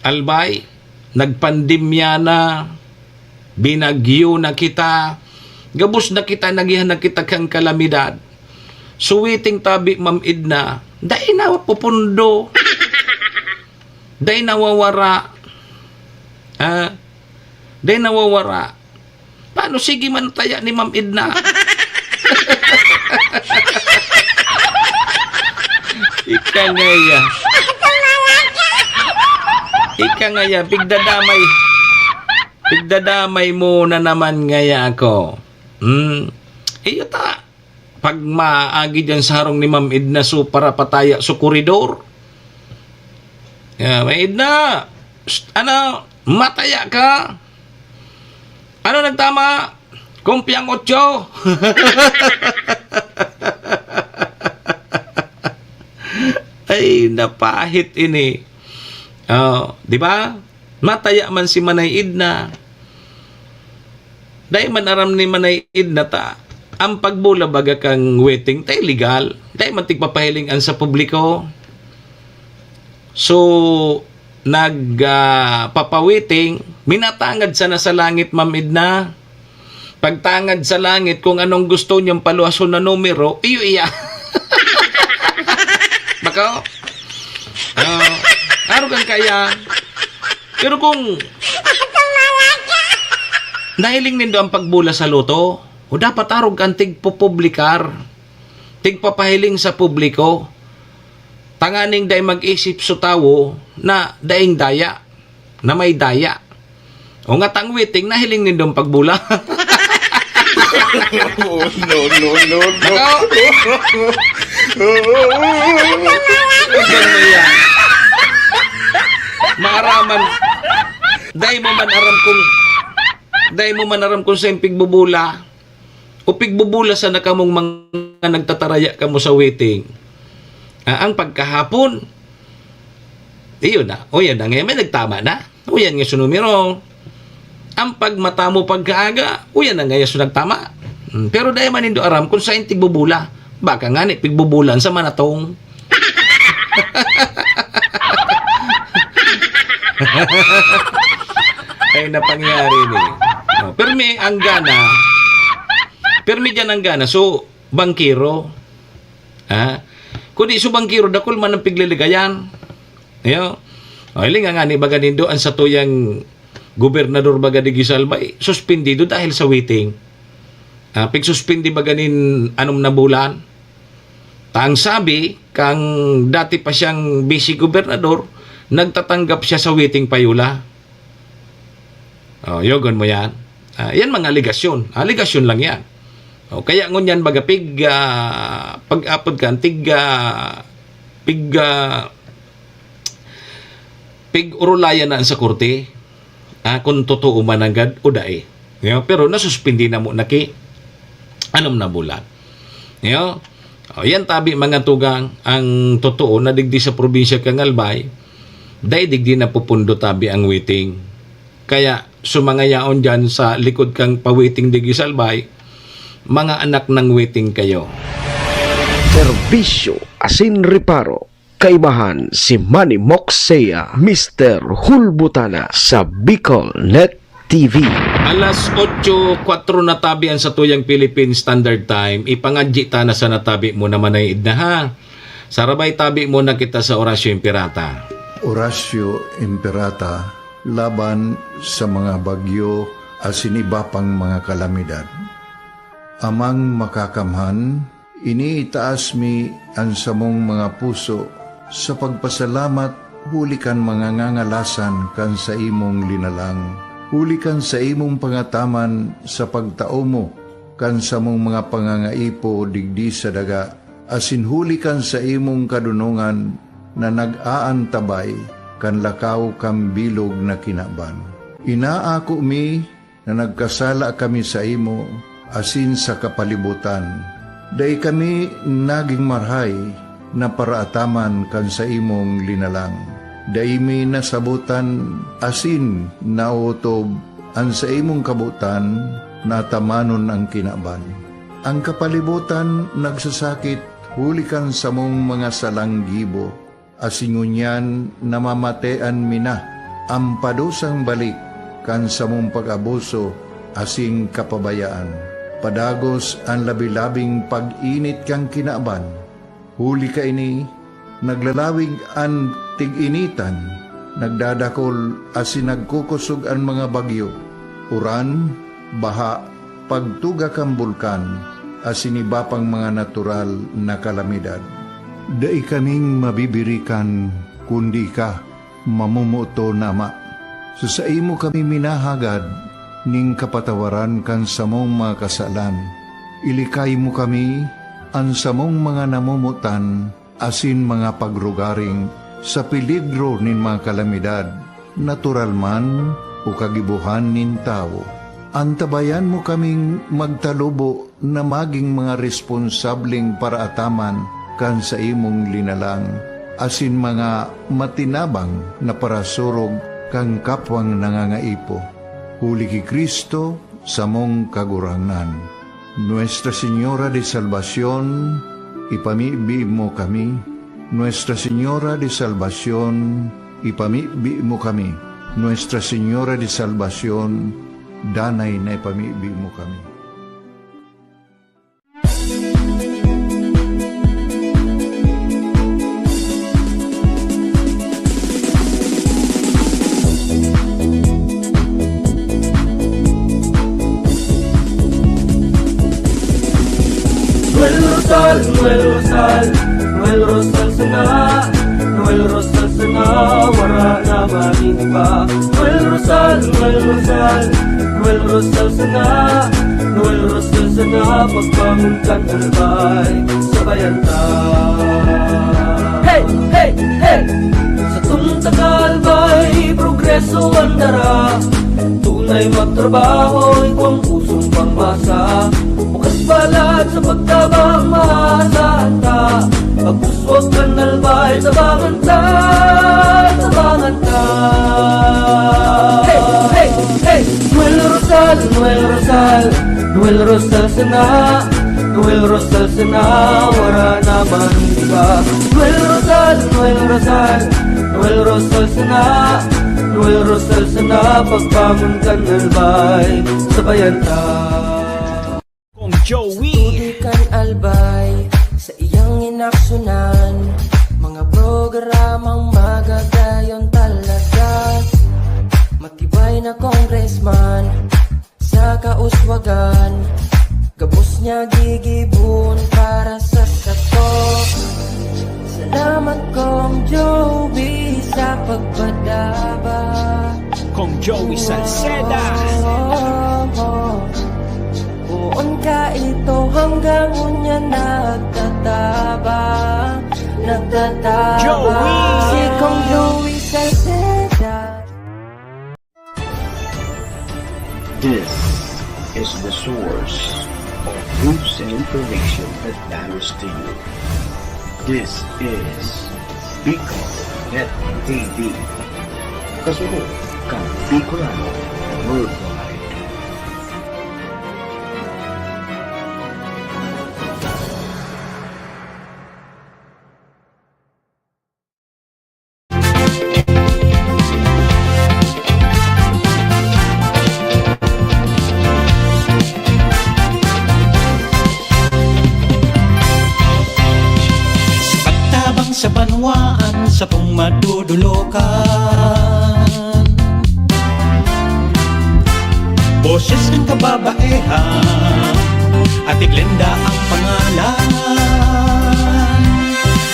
Albay, nagpandemya na, binagyo na kita, gabos na kita, nagihan na kita kang kalamidad. So, waiting tabi, Ma'am Edna, dai na pupundo. Dai nawawara. Ah, dai nawawara. Paano sige man taya ni Ma'am Edna? Ika ngaya. Ika ngaya, pigdadamay. Pigdadamay mo na naman ngaya ako. Hmm. Iyo ta. Pag maagi dyan sa harong ni Ma'am Edna, so para pataya sa koridor. Yeah, Ma'am Edna, psst, ano, mataya ka? Ano nagtama? Kumpiang otso? Ay, napahit ini. Oh, di ba? Mataya man si Manay Edna. Dai man aram ni Manay Edna ta, ang pagbula baga kan waiting ta illegal. Dai man tigpapahiling an sa publiko. So, nag, ah, papawaiting, minatangad sana sa langit, Ma'am Edna. Pagtangad sa langit, kung anong gusto niyang paluhason na numero, iyo iya. Bako? Ah, arog ang kaya. Pero kung nahiling nindo ang pagbula sa loto, o dapat arog kang tigpupublikar, tigpapahiling sa publiko, tanganing dai mag-isip so tawo na daing daya, na may daya. O nga tang waiting, nahiling nindong pagbula. Oh, no, no, no, no. Ako? Ikaw na yan. Maaraman. Dai mo man aram kung, dai mo man aram kung sa pigbubula. O pigbubula sana kamong mga nagtataraya kamo sa waiting. Ah, ang pagkahapon, iyon na. O yan na ngayon, may nagtama na. O yan nga sa numero. Ang pagmata mo pagkaaga, o yan na ngayon sa nagtama. Hmm, pero dai man nindo aram kung saan tigbubula. Baka nga ni pigbubulan sa manatong. Ay, napangyari ni. No, pero may anggana. Pero may dyan anggana. So, bangkero. Ha? Kundi so bangkero, dakul man ang pigliligayan. Ayo. O, hiling nga ni baga nindo, ang satuyang gobernador baga di Gisalbay, suspendido dahil sa waiting. Ah, pigsuspindi baga nin anom na bulan. Ta ang sabi, kang dati pa siyang vice gobernador, nagtatanggap siya sa waiting payola. Oh, yogon mo yan. Ah, yan mga aligasyon. Aligasyon lang yan. Oh, kaya ngunyan baga pig, ah, pag-apod ka, tig, ah, pig, ah, pig-urulayan na sa korte, ah, kung totoo man nanggad o dai. Yo, pero nasuspindi na mo na ki anom na bulan. Yo, oh, yan tabi mga tugang, ang totoo na digdi sa probinsya kan Albay, dai digdi napupundo tabi ang waiting. Kaya, sa mga yaon dyan sa likod kang pa-waiting digdi sa Albay, mga anak ng waiting kayo. Serbisyo asin reparo. Kaibahan si Manny Moxea, Mister Hulbutana sa Bicol Net T V. Alas otso kwatro na tabi ang satuyang Philippine Standard Time. Ipangadji ta na sa natabi mo naman ay idna, ha. Sarabay tabi mo na kita sa Orasyo Imperata. Orasyo Imperata laban sa mga bagyo asin iba pang mga kalamidad. Amang Makakamhan, iniitaas mi an samong mga puso sa pagpasalamat huli kan mga ngangalasan kan saimong linalang, huli kan saimong pangataman sa pagtao mo kan samong mga pangangaipo digdi sa daga, asin huli kan saimong kadonongan na nag-aantabay kan lakaw kan bilog na kinaban. Inaako mi na nagkasala kami saimo asin sa kapalibotan. Dai kami nagin marahay na paraataman kan saimong linalang. Dai mi nasabotan asin naotob an saimong kabotan na atamanon an kinaban. An kapalibotan nagsasakit huli kan samong mga salang gibo, asin ngunyan namamatean mi na an padusang balik kan samong pag-abuso asin kapabayaan. Padagos an labi-labing pag-init kan kinaban. Huli kaini, naglalawig an tig-initan, nagdadakul asin nagkukosog an mga bagyo, uran, baha, pagtuga kan bulkan, asin iba pang mga natural na kalamidad. Dai kaming mabibirikan, kundi ika, mamomoton na Ama. Sa saimo kami minahagad ning kapatawaran kan samong mga kasalan. Ilikay mo kami, an samong mga namomotan, asin mga pagrugaring sa peligro nin mga kalamidad, natural man o kagibohan nin tawo. Antabayan mo kaming magtalubo na magin mga responsableng paraataman kan saimong linalang, asin mga matinabang na parasurog kan kapwang nangangaipo. Huli ki Cristo, samong Kagurangnan. Nuestra Señora de Salvacion, ipamibi mo kami. Nuestra Señora de Salvacion, ipamibi mo kami. Nuestra Señora de Salvacion, danay na ipamibi mo kami. Noel Rosal, Noel Rosal, Noel Rosal sana, Noel Rosal sana, wara na maning iba. Noel Rosal, Noel Rosal, Noel Rosal sana, Noel Rosal sana, pagbangon kan albay, sabayan ta. Hey, hey, hey! Satong taga-albay, progreso an dara. Tunay magtrabaho, igwang pusong pangmasa. Bukas palad sa pagtabang, maasahan ta. Pag-uswag kan albay, tabangan ta, tabangan ta. Hey, hey, hey! Noel Rosal, Noel Rosal, Noel Rosal sana, Noel Rosal sana, wara na maning iba. Noel Rosal, Noel Rosal, Noel Rosal sana, Noel Rosal sana, pagbangon kan albay, sabayan ta. Kong Joey. Tubig kan albay, saiyang inaksyonan, mga programang magagayon talaga. Matibay na congressman, sa kauswagan, gabos niya gigibon para sa sato. Salamat, Kong Joey, sa pagpadaba. Kong Joey Salceda. Oh, oh, oh. Poon ka ito hanggang ngunyan nagtatabang, nagtatabang. Joey! Si Kong Joey Salceda. This is the source of news and information that matters to you. This is Bicol Net T V. Kasunod kan Bicolano Worldwide. Sa pagtabang sa banwaan, satong madudulokan. Boses ng kababaehan, Ate Glenda ang pangalan.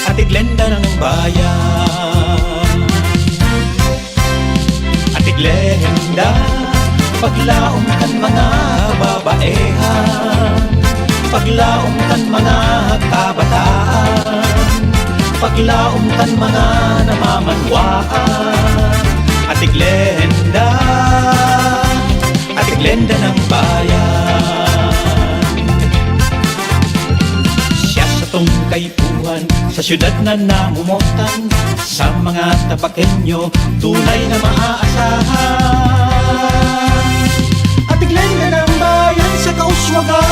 Ate Glenda ng bayan. Ate Glenda, paglaom kan mga babaehan, paglaom kan mga kabataan, paglaom kan mga namamanwaan. Ate Glenda, Ate Glenda ng bayan. Siya sa tungkay Buwan sa siyudad na namomotan, sa mga Tabaqueño, tunay na maaasahan. Ate Glenda ng bayan sa kauswagan.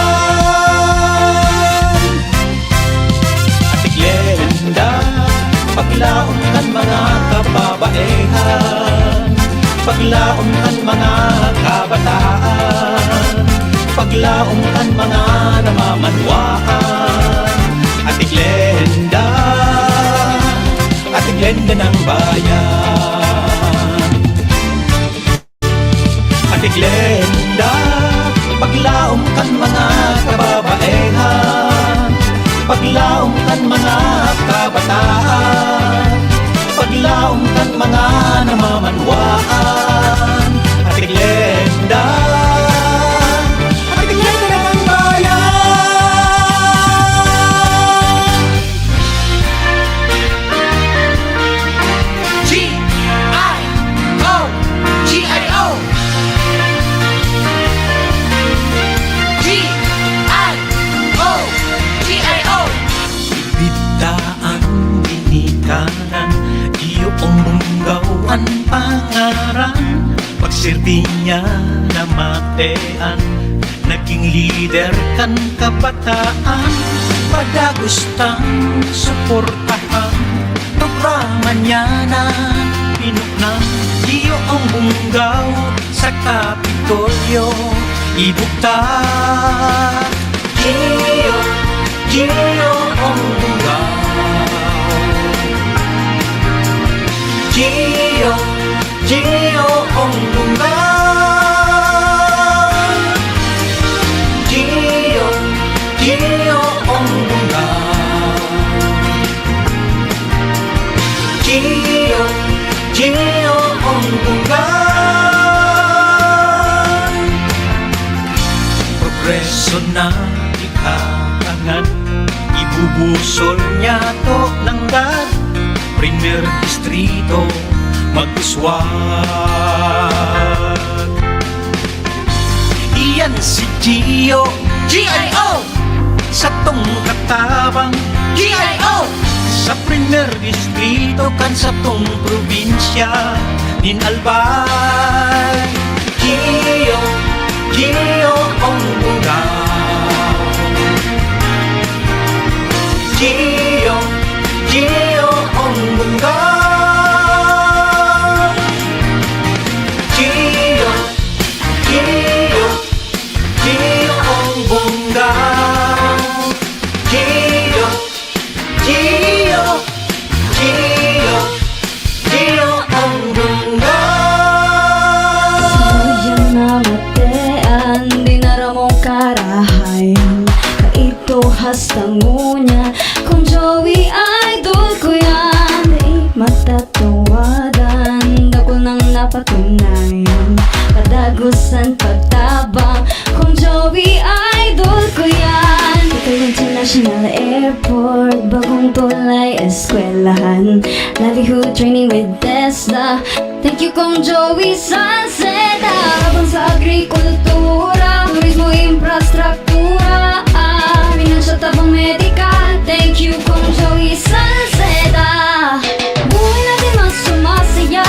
Ate Glenda, paglaom kan mga kababaehan. Paglaom kan mga kabataan, paglaom kan mga namamanwaan. Ate Glenda, Ate Glenda ng bayan. Ate Glenda, paglaom kan mga kababaehan, paglaom kan mga kabataan. Mamanwaan, Atik Lenda. Atik Lenda ng Bayan. G I O, G I O. G I O, G I O. Bibtaan, ginikanan, iyo ang munggaw an pangaran. Pagsirti niya namatean, naging lider kan kabataan. Padagos tang suportahan, programa niya na pinuknang. Iyo ang munggaw sa Kapitolyo, ibugtak. Gio, Gio ang bunga. Gio, Gio ang bunga. Gio, Gio ang bunga. Gio, Gio ang bunga. Progreso na ikakangan, ibubusol niya to nanggad. Primer distrito, mag-uswag. Iyan si Gio, G I O. Satong katabang, G I O. Sa primer distrito kan satong probinsya nin Albay. Gio, Gio ang bunga. Gio, Gio ang bunga. Gio, Gio, Gio ang bunga. Gio, Gio, Gio, Gio ang bunga. Sayang na matean, di na ramong karahay. Kaito hasta ngunyan, Kong Joey, idol ko yan. Di matatawadan, dakul nang napatunayan. Padagos an pagtabang, Kong Joey, idol ko yan. Bicol International Airport, bagong tulay, eskwelahan, livelihood training with TESDA. Thank you, Kong Joey Salceda. Tabang sa agrikultura, turismo, infrastruktura, ah, financial, tabang medikal. Thank you, Kong Joey Salceda. Buhay natin mas sumasaya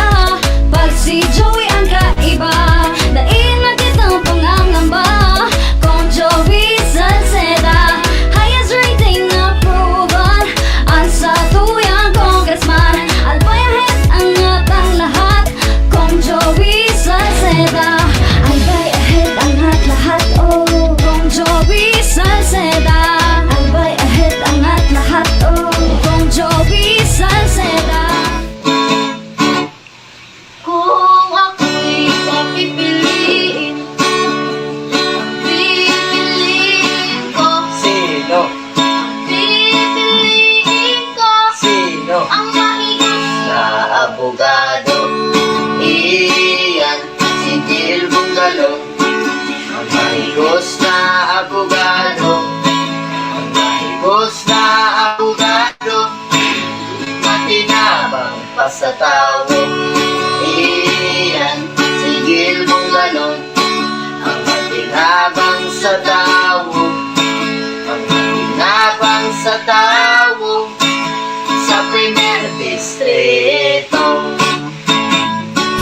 pag si Joey ang kaiba. Dai na kitang pangangamba, Kong Joey Salceda. Highest rating na proven, an satuyang congressman. Albay ahead, angat ang lahat, Kong Joey Salceda. Albay ahead, angat lahat, oh, Kong Joey Salceda. Albay ahead, angat lahat, oh, Kong Joey Salceda. Kung ako'y papipiliin, ang pipiliin ko. Sino? Ang pipiliin ko. Sino? Ang mahigos na abogado. Iyan si Gil Bungalong. Ang mahigos na abogado. Ang mahigos na abogado. Matinabang pa sa tawo. Iyan si Gil Bungalong, ang matinabang sa tawo, ang matinabang sa tawo sa Primer Distrito.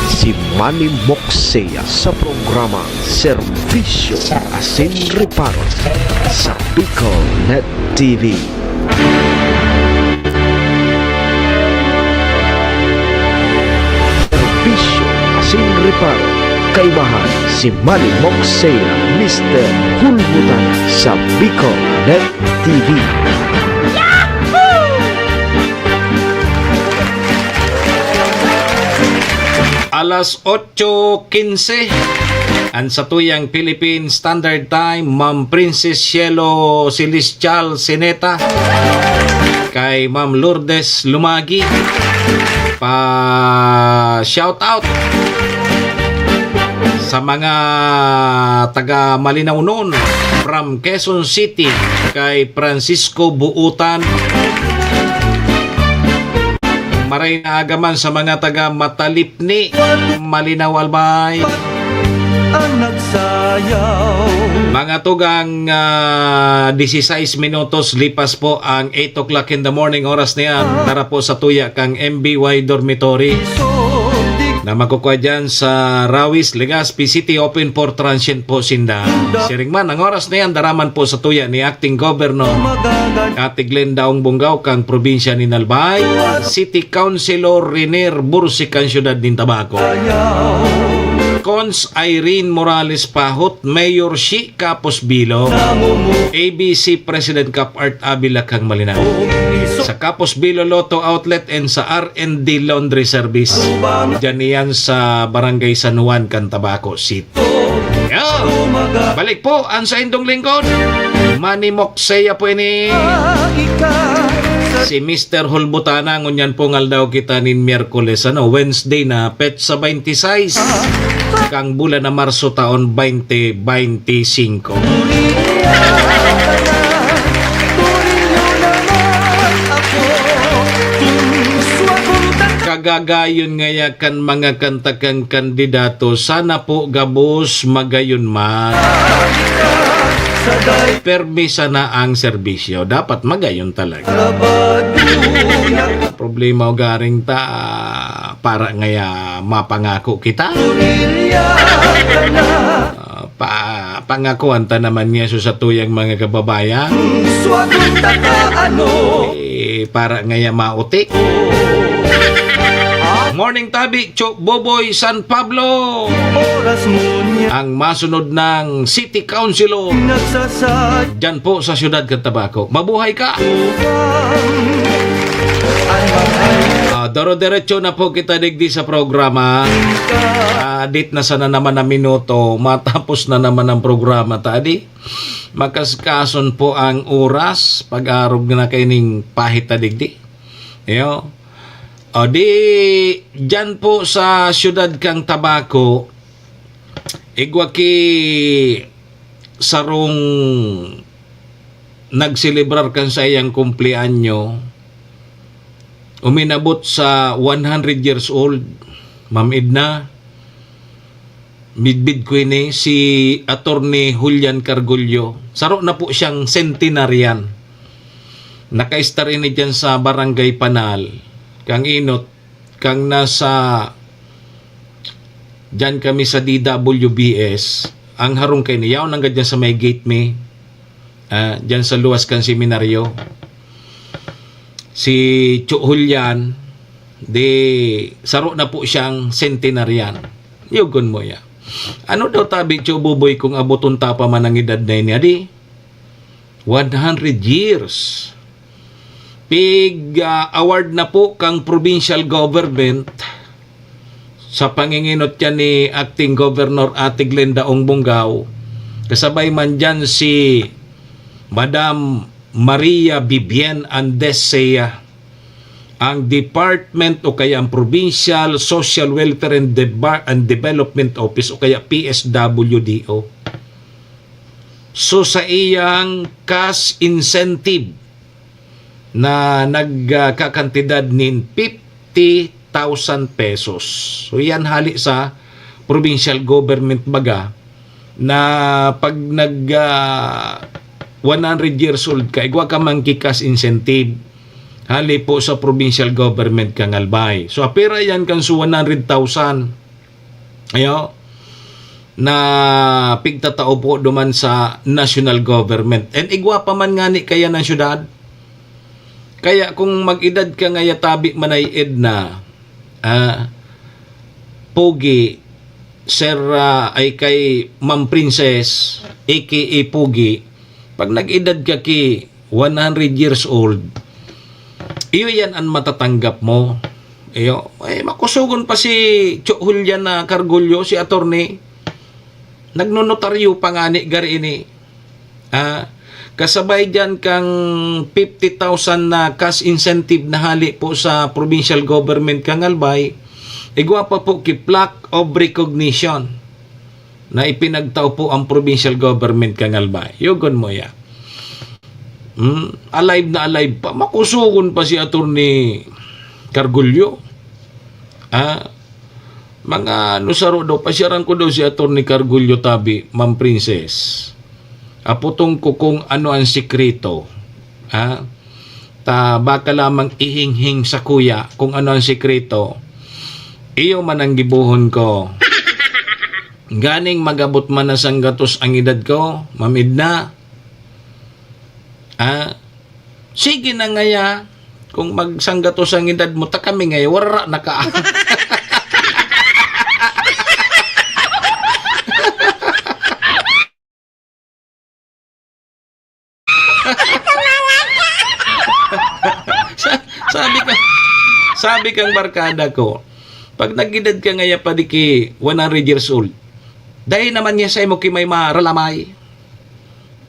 Si Manny Moxea sa programa Serbisyo Asin Reparo sa Bicol Net T V. Serbisyo asin reparo, kaimahan si Manny Moxea, Mister Hulbutan sa Bicol Net T V. Alas otso quince, an satuyang Philippine Standard Time, Ma'am Princess Cielo Celestial Sineta, kay Ma'am Lourdes Lumagi, pa-shout out sa mga taga Malinao noon, from Quezon City, kay Francisco Buutan. Maray na aga man sa mga taga Matalipni, Malinao, Albay. Ang nagsayaw. Mga tugang, ah, dieciséis minutos lipas po ang eight o'clock in the morning, oras na yan. Tara po sa tuya kang M B Y Dormitory na makukuha dyan sa Rawis, Legazpi City. Open for transient po sinda. Siring man, ang oras na yan, daraman po sa tuya ni Acting Governor Ate Glenda Ong Bunggaw kang probinsya nin Albay, City Councilor Renier Bursi kang siyudad nin Tabaco, Cons Irene Morales Pahot, Mayor Shi Capos Bilo, A B C President Cap Art Avila kang Malinao, sa Capos Bilo Lotto Outlet and sa R and D Laundry Service. Diyan iyan sa Barangay San Juan kan Tabaco City. Yan. Balik po ang saindong lingkod, Manny Moksea po ini. Si Mister Hulbutana, ngunyan pong aldaw kita nin Miyerkules, ano, Wednesday na petsa twenty-six kang bulan na Marso taon twenty twenty-five. Kagagayon ngaya kan mga kanta kan kandidato, sana po gabos magayon man. Permi sana ang serbisyo. Dapat magayon talaga. Problema o garing ta, para ngaya mapangako kita. Ah, pa, pangakuan ta naman niya sa tuyang mga kababayan. Eh, para ngaya mautik. Morning, Tabi, Cho Boboy, San Pablo. Ang masunod ng City Councilor dyan po sa siyudad kan Tabaco. Mabuhay ka! Ah, doro-derecho na po kita digdi sa programa. Ah, dit na sana naman na minuto, matapos na naman ang programa ta, di? Makaskason po ang oras, pag-arog na kaining pahit ta digdi. Iyo. O di, dyan po sa siyudad kang Tabaco, igwa ki sarong nagselebrar kan saiyang kumpleanyo, uminabot sa one hundred years old, Ma'am Edna. Midbid ko ini, si Attorney Julian Cargullo. Saro na po siyang centenarian. Nakaistar ini diyan sa Barangay Panal. Kang inot, kang nasa, diyan kami sa D W B S. Ang harong kay niyaw, nanggad diyan sa may gate mi. Ah, diyan sa luwas kan seminaryo. Si Cho Julian, di saro na po siyang centenarian. Yugon mo ya. Ano daw tabi, Cho Buboy, kung aboton ta pa man ang edad na ini, adi? One hundred years. Pig, ah, award na po kang provincial government sa panginginot yan ni Acting Governor Ate Glenda Ong Bongao. Kasabay man dyan si Madam Maria Vivian Andesea, ang department o kaya ang Provincial Social Welfare and Deba-, and Development Office o kaya P S W D O. So, sa iyang cash incentive na nagkakantidad nin fifty thousand pesos. So, yan hali sa provincial government baga na pag nag, ah, one hundred years old ka, igwa ka man ki cash incentive. Hali po sa provincial government kang Albay. So, apira yan kan su one hundred thousand. Ayo, na pigtatao po duman sa national government. And igwa pa man ngani kaya ng syudad. Kaya kung mag-edad ka ngaya tabi man ay Edna, ah, Pogi, Sir, ah, ay kay Ma'am Princess, A K A Pogi, pag nag-edad ka ki one hundred years old, iyo yan ang matatanggap mo. Iyo, eh, makusugon pa si Cho Julian na Cargullo, si attorney. Nagnonotaryo pa ngani gari ini. Ah, Kasabay diyan kang fifty thousand na cash incentive na hale po sa provincial government kang Albay, igwa pa po ki plaque of recognition na ipinagtao po ang provincial government kang Albay. Yugon mo ya. Hmm, alive na alive pa. Makusogon pa si Attorney Cargullo. Ah, mga ano saro daw, pasyaran ko daw si Attorney Cargullo tabi, Ma'am Princess. Aputong ko kung ano ang sikreto. Ha? Ta baka lamang ihinghing sa kuya kung ano ang sikreto. Iyo man ang gibohon ko. Ganing magabot man na sanggatos ang edad ko, Ma'am Edna. Ah, sige na ngaya, kung magsanggatos ang edad mo, ta kami ngaya, wara na ka. Sa-, sabi ka, sabi kang barkada ko, pag nag-edad ka ngaya pa di ki one hundred years old, dai naman niya sa imo ki may maralamay.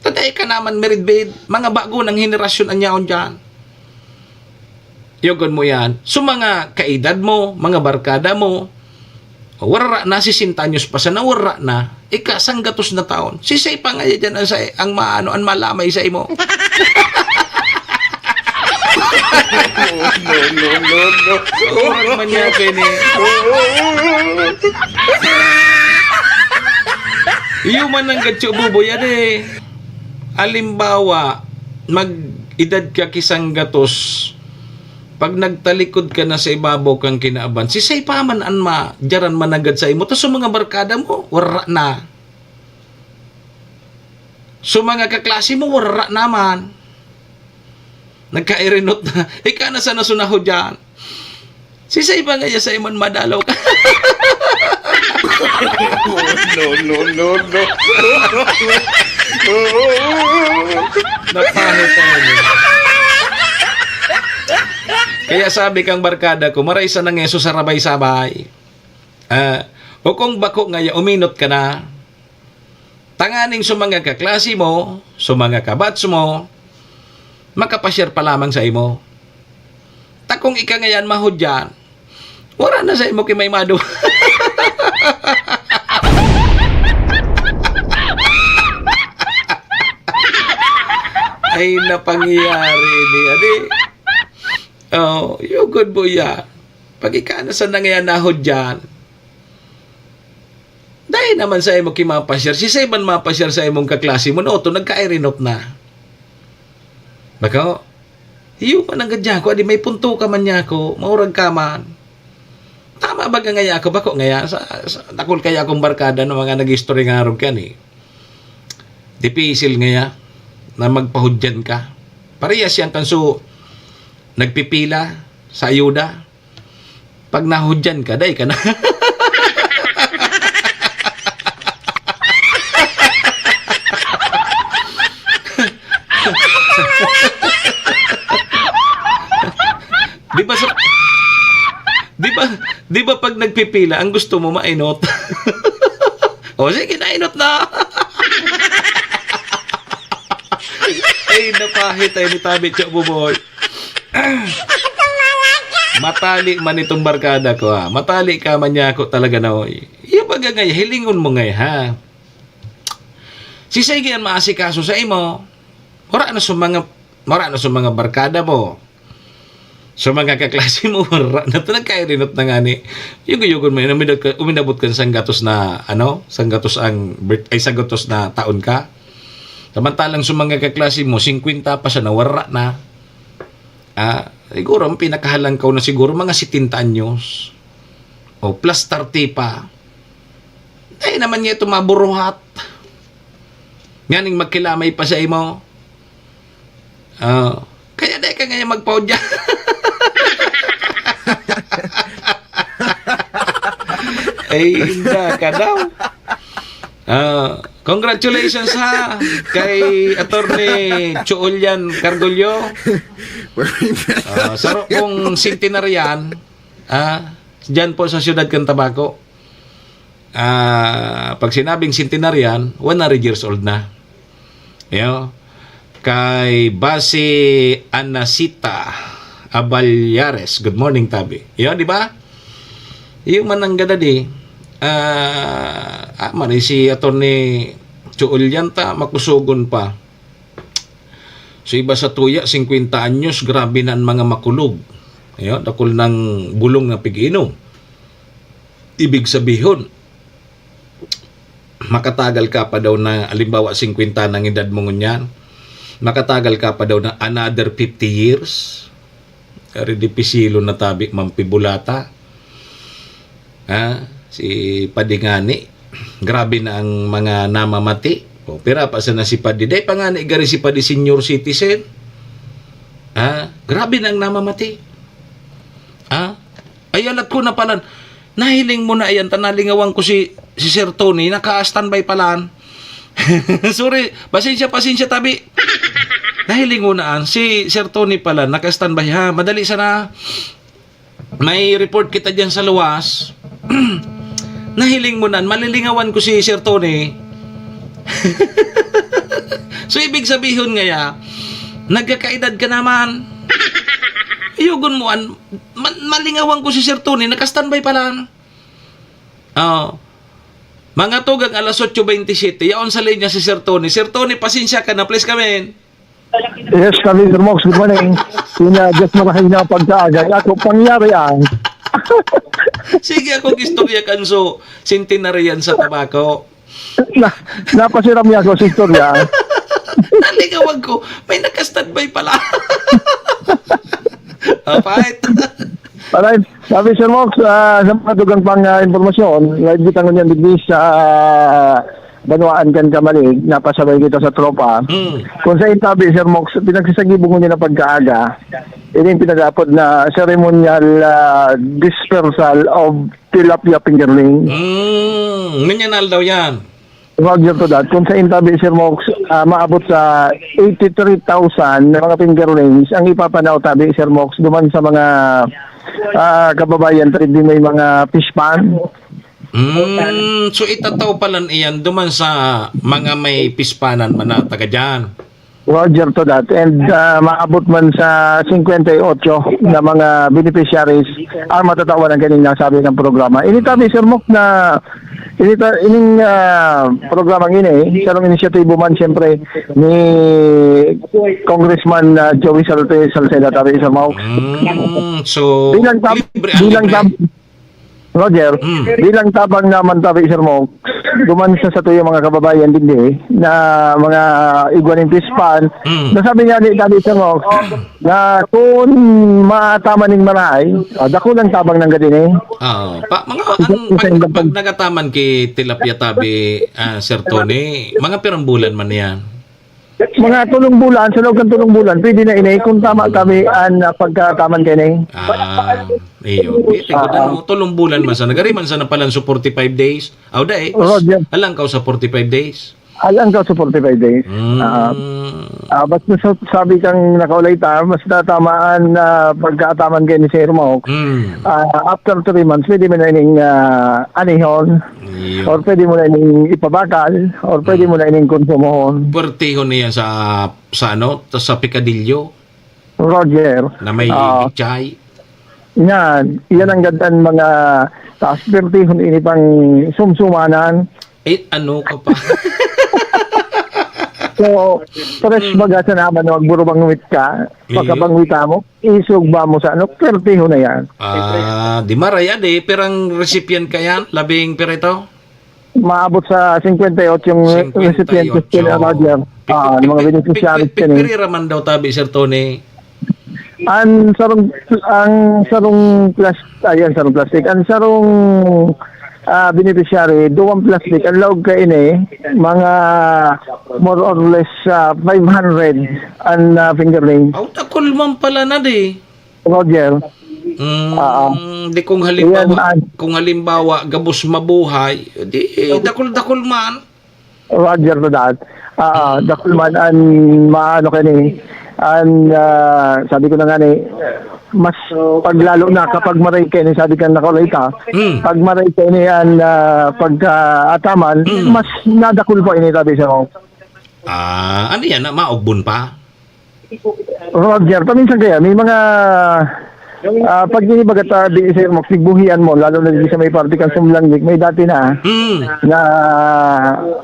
Taday ka naman, meridbid. Mga bago ng henerasyon an yaon diyan. Yugon mo yan. So, mga kaedad mo, mga barkada mo, wara na, sesenta anyos pa sana, wara na. Ika, sanggatos na taon. Sisay pa ngaya diyan ang, sa, ang maano, ang malamay sa imo? No, no, no, no. Kurang man niya, Benny. Iyo man ang gatyo, Buboy, ade. Alimbawa, mag-edad ka ki sanggatos, pag nagtalikod ka na sa ibabaw kang kinaaban, sisay pa man an ma-, diyaran managad sa imo? Ta sa mga barkada mo, wara na. Sa mga kaklase mo, wara naman. Nagkairinot na. Ika na sana sunaho diyan. Sisay ba ngaya sa iman madalaw ka? No, no, no, no. Napahit ang ano. Kaya sabi kang barkada ko, maray sa nang Yesus sa rabay-sabay. Ah, o kung bako ngaya, uminot ka na. Tanganing sa mga kaklase mo, sa mga kabatch mo, makapasyar pa lamang sa imo. Ta kung ika ngayan mahudyan, wala na sa imo ki may mado. Ay, napangyayari ni, adi. Oh, you good boy yan. Pag ika na sa nangyayang nahudyan, dai naman sa imo ki mapasyar. Sisay man mapasyar sa imong kaklase mo, no, to, nagkairinot na. Bako, iyo man ang gadya ko, adi may punto ka man niya ako, maurag ka man. Tama ba nga ngaya ako? Bako ngaya, sa, sa, dakul kaya akong barkada ng mga nag-istorya nga arog ka ni. Dipisil ngaya na magpahudyan ka. Parehas yan kan su-, nagpipila sa ayuda. Pag nahudyan ka, dai ka na. Di ba sa, di ba, di ba pag nagpipila, ang gusto mo mainot? O sige, nainot na. Ay, napahit ay ni Tabi Cho Buboy. Matali man itong barkada ko, ha. Matali ka man niya ako talaga na, oy. Iya baga ngay, hilingon mo ngay, ha. Si Sege ang maasikaso sa imo. Wala na sa mga, wala na sa mga barkada mo. Sa mga kaklase mo, wala na to, nagkairinot na nga ni. Yugo-yugon mo yun, umidot ka, umidabot ka sa gatos na, ano, sa gatos ang birth-, ay, sa gatos na taon ka. Samantalang sa mga kaklase mo, singkwenta pa siya, nawara na. Ah, siguro, ang pinakahalangkaw na siguro, mga setenta anyos. O plus thirty pa. Dai naman niya ito maburuhat. Nganing magkilamay pa sa imo. Ah, kaya dai ka ngayon magpaudya. Ay, inda ka daw. Ah, congratulations ha, kay Attorney Chuolian Cargullo. Ah, saro pong centenarian, ah, diyan po sa siyudad kan Tabaco. Ah, pag sinabing centenarian, one hundred years old na. Yo. Kay Basi Anasita Aballares. Good morning, tabi. Yun, di ba? Yung mananggada di, ah, ah, mani si Attorney Chuol yan ta, makusogon pa. So, iba sa tuya, singkwenta anyos, grabe na ang mga makulog. Ayun, dakul ng bulong na pig-inom. Ibig sabihon, makatagal ka pa daw na, halimbawa, singkwenta ng edad mo ngunyan, makatagal ka pa daw na another fifty years. Ari di pisilo na tabi, mampibulata. Ha? Si Padi ngani, grabe na ang mga namamati. O, pira pa sana si Padi. Dai pa ngani gari si Padi senior citizen. Ha? Grabe na ang namamati. Ha? Ay, alat ko na palan. Nahiling mo na yan, ta nalingawan ko si, si Sir Tony, naka-standby palan. Sorry, pasensya, pasensya, tabi. Nahiling mo na an, si Sir Tony pala, naka-standby ha. Madali sana. May report kita diyan sa luwas. Nahiling mo na, malilingawan ko si Sir Tony. So, ibig sabihon ngaya, nagkakaedad ka naman. Yugon mo an, ma-, malingawan ko si Sir Tony, naka-standby pala. Oh. Mga tugang alas otso bentisiete, yaon sa linya si Sir Tony. Sir Tony, pasensya ka na, please come in. Yes, kami, Sir Mox, good morning. Yun na, just na kayo na pagkaagay. Ako, pangyari ang. Sige, akong istorya kan so, centenarian sa tabako. Na, napasiram niya ako sa istorya. Nalingawan ko, may naka-standby pala. Apait. Alright. Sabi, Sir Mox, ah, sa mga dugang pang, ah, impormasyon, live kita ngunyan digdi sa, ah, Banwaan kan Kamalig, napasabay kita sa tropa. Hmm. Kung sa intabi, Sir Mox, pinagsasagibo ngunyan na pagkaaga, ini yung pinag-aapod na ceremonial, ah, dispersal of tilapia fingerling. Hmm, ngunyan aldaw yan. Roger to that. Kung sa intabi, Sir Mox, ah, maabot sa eighty-three thousand na mga fingerlings ang ipapanao tabi, Sir Mox, duman sa mga, ah, kababayan, ta di may mga fish pond. Mm, so itataw pala iyan duman sa mga may pispanan man na taga dyan. Roger to that. And, ah, maabot man sa singkwenta y otso na mga beneficiaries ang matatawan ng kaning nasabi ng programa. Ini tabi, Sir Mox, na ini ta-, ining, ah, programang ini, sarong inisyatibo man, siyempre, ni Congressman, ah, Joey Sal-, Salceda, tabi, Sir Mox. Mm, so, Bilang tab-, libre, ah, bilang libre. tab-, Roger, Mm. bilang tabang naman tabi, Sir Mox, duman sa satuyang mga kababayan digdi na mga igwa nin fish pond, Mm. nasabi nga ni tabi, Sir Mox, na kun maataman ning marahay, ah, dako ng tabang ng gadi ni. Oo. Pa, mga, Isa, ang, isa pag, yung pag nagataman ki tilapia tabi, ah, Sir Tony, mga pirang bulan man yan? Mga tulong bulan, sa loob ng tulong bulan, pwede na ini. Kung tama kami, an, ah, pagkataman kayo na eh. Ah, iyo. Di, di, Ah, ano, tulong bulan man sana. Gari man sana palan sa forty-five days. Aw, da eh. Roger. Alang ka sa forty-five days. Alang ka sa forty-five days. Mm. Ah, ah, basta sa-, sabi kang nakaulay ta, mas natamaan na pagkataman kayo ni Sir Mohawk. Mm. Ah, after three months, pwede mo na ining, ah, anihon. Iyo. Or pwede mo na ining ipabakal, or pwede Mm. mo na ining konsumohon. Puwertehon niya sa, sa ano, ta-, sa pikadilyo Roger. na may Ah. bichay. Yan. Yan ang gandang mga taas. Puwertehon ini pang sumsumanan. Eh, ano ka pa? So, fresh Mm. baga sa naman, magburubangwit ka. Iyo. Pagkabangwita mo, isog ba mo sa ano, puwertehon na yan. Ah, di maraya, di. Pirang recipient ka yan? Labing pira ito? Maabot sa singkwenta y otso yung Singkwenta y otso. recipients, Sir Roger. Pi-, Ah, pi-, mga pi-, beneficiaries pi-, yan eh. Pipirira man daw tabi, Sir Tony. Ang sarong, ang sarong plas-, ayan, sarong plastic. Ang sarong, ah, beneficiary, duwang plastic. Ang laog ka ini, mga more or less, ah, five hundred ang, ah, fingerling. Aw, dakul man pala na di. Roger. Mm, Ah, ah. di kung halimbawa, Iyan, ah. kung halimbawa, gabos mabuhay, di, dakul-dakul man. Roger to that. Ah, Mm. dakul man an maano ka ni, an, ah, sabi ko na nga ni, mas paglalo na kapag maray ka ni, sabi ka na kulay ka, Mm. pag maray ka ni an, ah, pagkaataman, Mm. mas nadakul pa ini, sabi siya ko. Ah, ano yan? Na maugbon pa? Roger, paminsan kaya may mga, ah, pag ini baga ta, di, Sir Mox, tigbuhian mo, lalo na dito sa may parte kang Sumlang Lake, may dati na, Hmm. na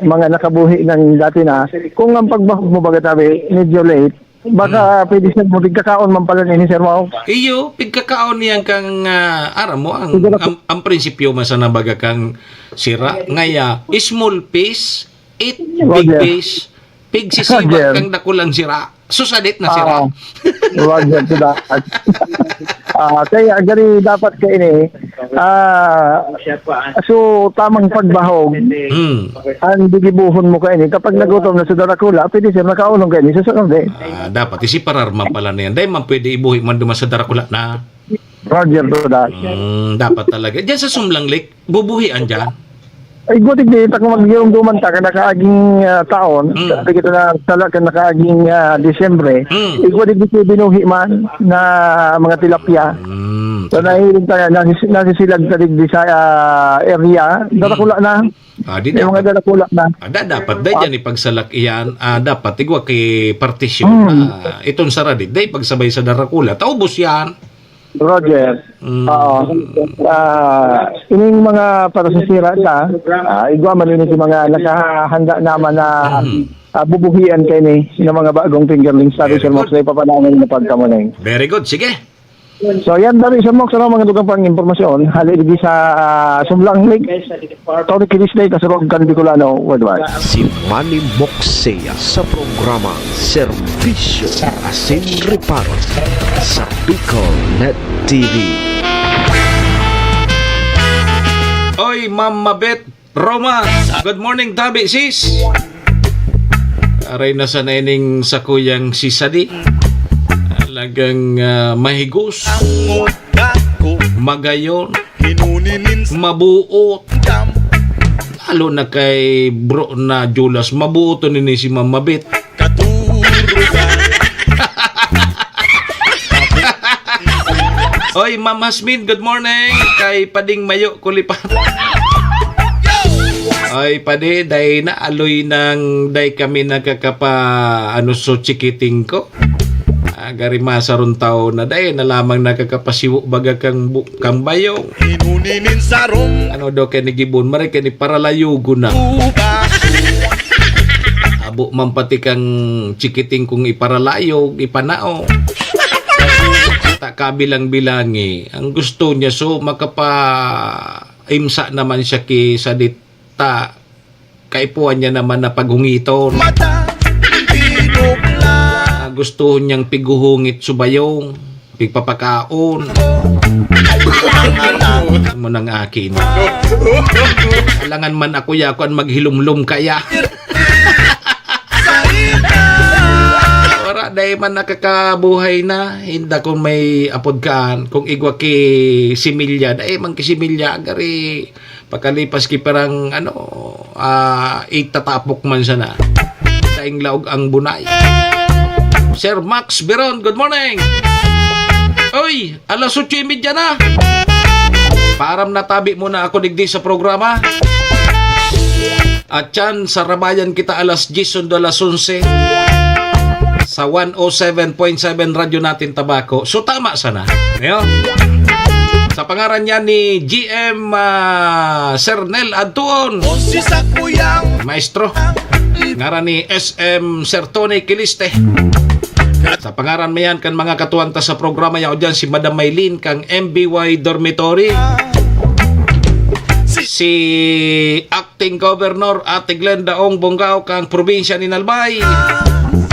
mga nakabuhi ng dati na. Kung ang pagbahog mo baga tabi, medyo late, baka Hmm. pwede siya mo, tigkakaon man pala ni Sir Mox. Iyo, pigkakaon niyan kang, ah, aram mo, ang, Siguro ang, ang prinsipyo man sana baga kang sira, ngaya, small piece, eat big Roger. piece, pigsisibat Roger. kang dakulang sira. Susadit na sira. Ah, Roger, to that. Ah, kaya gani dapat ka ini, ah, so tamang pagbahog, Hmm. ang digibuhon mo ka ini. Kapag nagutom na sa darakula, pwede siya makaulong ka ini. Susunod eh. Ah, dapat isiparar man pala na yan. Dahil man pwede ibuhi man duman sa darakula na. Roger, to that. Mm, dapat talaga. Diyan sa Sumlang Lake, bubuhian diyan. Ay, gutik din, tako magdumduman ta, kada kaaging, ah, taon, Mm. sa kita na talaga nakaaging, ah, Disyembre, Mm. igwa digdi ko binuhi man na mga tilapia. Mm. So, nahiling tayo, nasis-, nasisilag ta digdi sa, ah, area. Darakula na. Ah, di Yung mga dapat. darakula na. Ah, da-, dapat, dahil Ah. dyan ipagsalak iyan, ah, dapat igwa ki partisyon Mm. na itong saradi, dahil pagsabay sa darakula, taubos yan. Roger. Mm. Oo. Ah, ining mga parasasira ta, ah, igwa man ini si mga nakahanda naman na, Mhm. ah, bubuhian kaini ng mga bagong fingerlings, sabi Very Sir Mox, good. na ipapanahon na pagkamuning. Very good. Sige. So, yan, dali, Sir Mox, ano, mga dugang pang impormasyon. Hali, digdi sa, ah, Sumlang Lake, Tony Kilisday, Kasurog kan Bicolano, worldwide. Si Manny Moxea sa programa Serbisyo Asin Reparo sa Bicol Net T V. Oy, Ma'am Mabet Roma, good morning, tabi, sis. Aray na sana ining sakuyang si Sadi. Talagang, ah, mahigos. Magayon. Mabuot. Lalo na kay bro na Julas, mabuot to nini si Ma'am Mabet. Katurugan. Oy, Ma'am Hasmin, good morning. Kay Pading Mayo, Kulipat. Ay, Padi, dai na aloy nang dai kami nakakapa-, ano, so chikiting ko. Ah, gari masaron taon na, dai na lamang nakakapasiwo baga kang bu-, kang bayong. Inuninin sarong. Ano daw kay ni Gibon? Mari kay ni paralayogon na. Uba. Abo man pati kang chikiting kong iparalayog, ipanao. Ta kabilang-bilangi. Ang gusto niya, so, makapaimsa naman siya ki Sadit ta kaipuhan niya naman na paghungiton. Mata, pinubla. Ah, gusto niyang piguhungit subayong, pigpapakaon. Ang anak. Mo nang akin. Alangan man ako, ya, ako ang maghilumlom kaya. Wala, dai man nakakabuhay na. Hinda kung may apod kaan, kung igwa ki similya, dai man ki similya, gari. Pakalipas ki parang, ano, ah, itatapok man sana. Daing laog ang bunay. Sir Max Biron, good morning. Oy, alas otso y media na. Paaram na tabi muna ako digdi sa programa. At yan, sarabayan kita alas diyes sundo alas onse. Sa one oh seven point seven Radyo Natin Tabaco. So, tama sana. Ngayon, sa pangaran niya ni G M, ah, Sir Nel Adtuon. O si Sakuyang. Maestro. Ngaran ni S M Sir Tony Kiliste. Sa pangaran mo yan, kan mga katuwang ta sa programa, yaw dyan si Madam Maylene, kang M B Y Dormitory. Si Acting Governor Ate Glenda Ong Bongao kang probinsya ni Nalbay.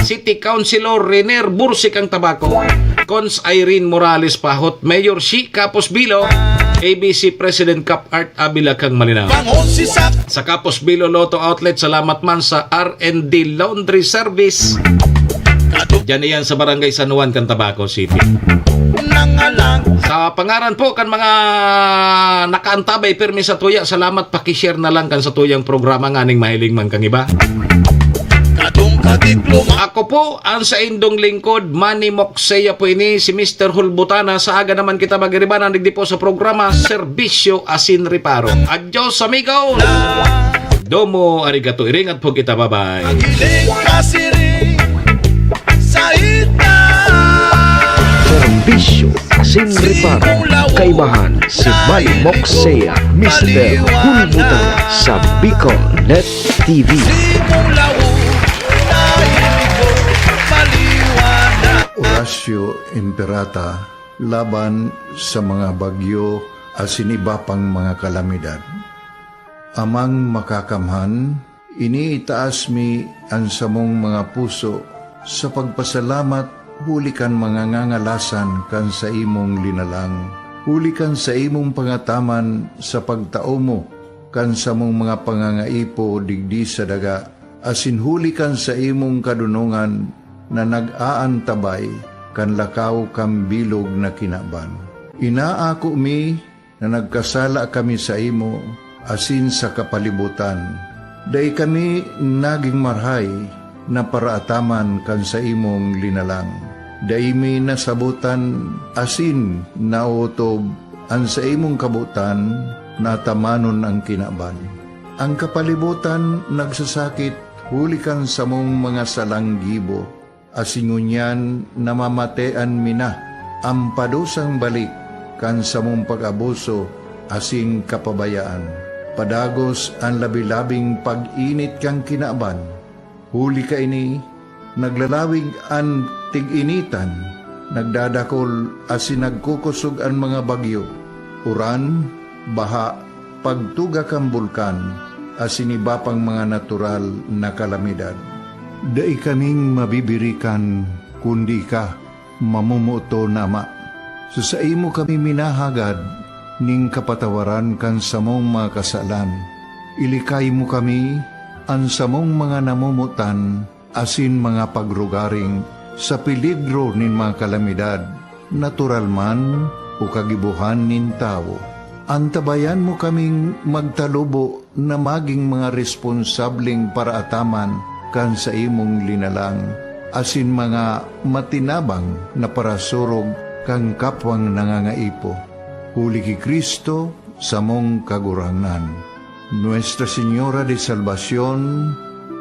City Councilor Renier Bursi kang Tabaco. Cons Irene Morales Pahot. Mayor Shi Capos Bilo. A B C President Cap Art Avila kang Malinao. Sa Capos Bilo Lotto Outlet, salamat man sa R and D Laundry Service. Diyan iyan sa Barangay San Juan, kan Tabaco City. Sa pangaran po kan mga nakaantabay pirmi sa tuya, salamat, paki-share na lang kan sa tuyang programa nganing mahiling man kang iba. Ako po ang saindong lingkod, Manny Moxea po ini, si Mister Hulbutana. Sa aga naman kita magiribanan digdi po sa programa, Serbisyo Asin Reparo. Adios, amigo! Domo arigato, iringat po kita, bye-bye. Magiling kasiring sa ita. Serbisyo asin reparo. Kaibahan si Manny Moxea, Mister Hulbutana sa Bicol Net T V. Simulaw na ito maliwanag. Horacio Imperata laban sa mga bagyo asin iba pang mga kalamidad. Amang Makakamhan, iniitaas mi an samong mga puso sa pagpasalamat huli kan mga ngangalasan kan saimong linalang, huli kan saimong pangataman sa pagtao mo kan samong mga pangangaipo digdi sa daga, asin huli kan saimong kadonongan na nag-aantabay kan lakaw kan bilog na kinaban. Inaako mi na nagkasala kami saimo asin sa kapalibotan. Dai kami nagin marahay na paraataman kan saimong linalang. Dai mi nasabotan asin naotob an saimong kabotan na atamanon an kinaban. An kapalibotan nagsasakit huli kan samong mga salang gibo. Asin ngunyan namamatean mi na an padusang balik kan samong pag-abuso asin kapabayaan. Padagos an labi-labing pag-init kan kinaban. Huli kaini, naglalawig an tig-initan, nagdadakol asin nagkukosog an mga bagyo, uran, baha, pagtuga kan bulkan, asin iba pang mga natural na kalamidad. Dai kaming mabibirikan, kundi ika, mamomoot na Ama. Sa saimo kami minahagad nin kapatawaran kan samong mga kasalan. Ilikay mo kami, an samong mga namomotan, asin mga pagrugaring sa peligro nin mga kalamidad, natural man o kagibohan nin tawo. Antabayan mo kaming magtalubo na magin mga responsableng paraataman kan saimong linalang, asin mga matinabang na parasurog kan kapwang nangangaipo. Huli ki Cristo, samong Kagurangnan. Nuestra Señora de Salvacion,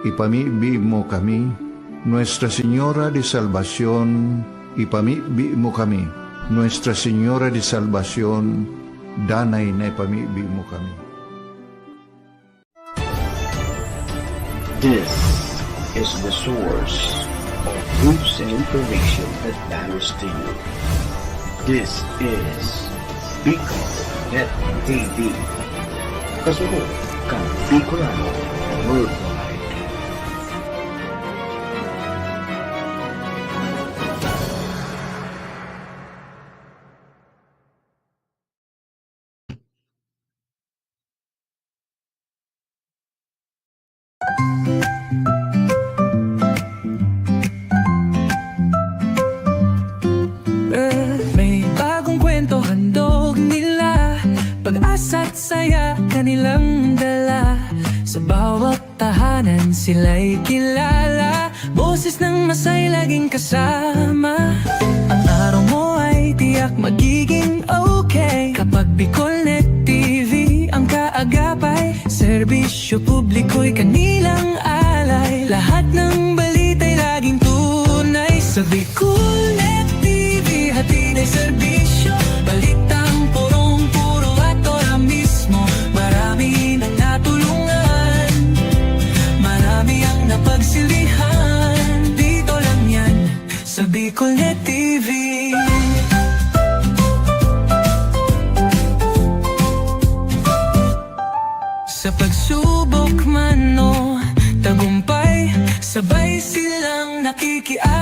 ipamibi mo kami. Nuestra Señora de Salvacion, ipamibi mo kami. Nuestra Señora de Salvacion, danay na ipamibi mo kami. This is the source of news and information that matters to you. This is Bicol Net T V. Kasunod kan Bicolano Worldwide. May bagong kwento handog nila, pag-asa't saya kanilang dala. Sa bawat tahanan sila'y kilala, boses ng masay laging kasama. Ang araw mo ay tiyak magiging okay kapag Bicol Net T V ang kaagapay. Serbisyo publiko'y kanilang alay, lahat ng balita'y laging tunay. Sa Bicol Net T V, hatid ay serbisyo, balitang purong-puro at ora mismo. Marami nang natulungan, marami ang napagsilbihan. Dito lang yan, sa Bicol Net T V. Sa pagsubok man o tagumpay, sabay silang nakikialam.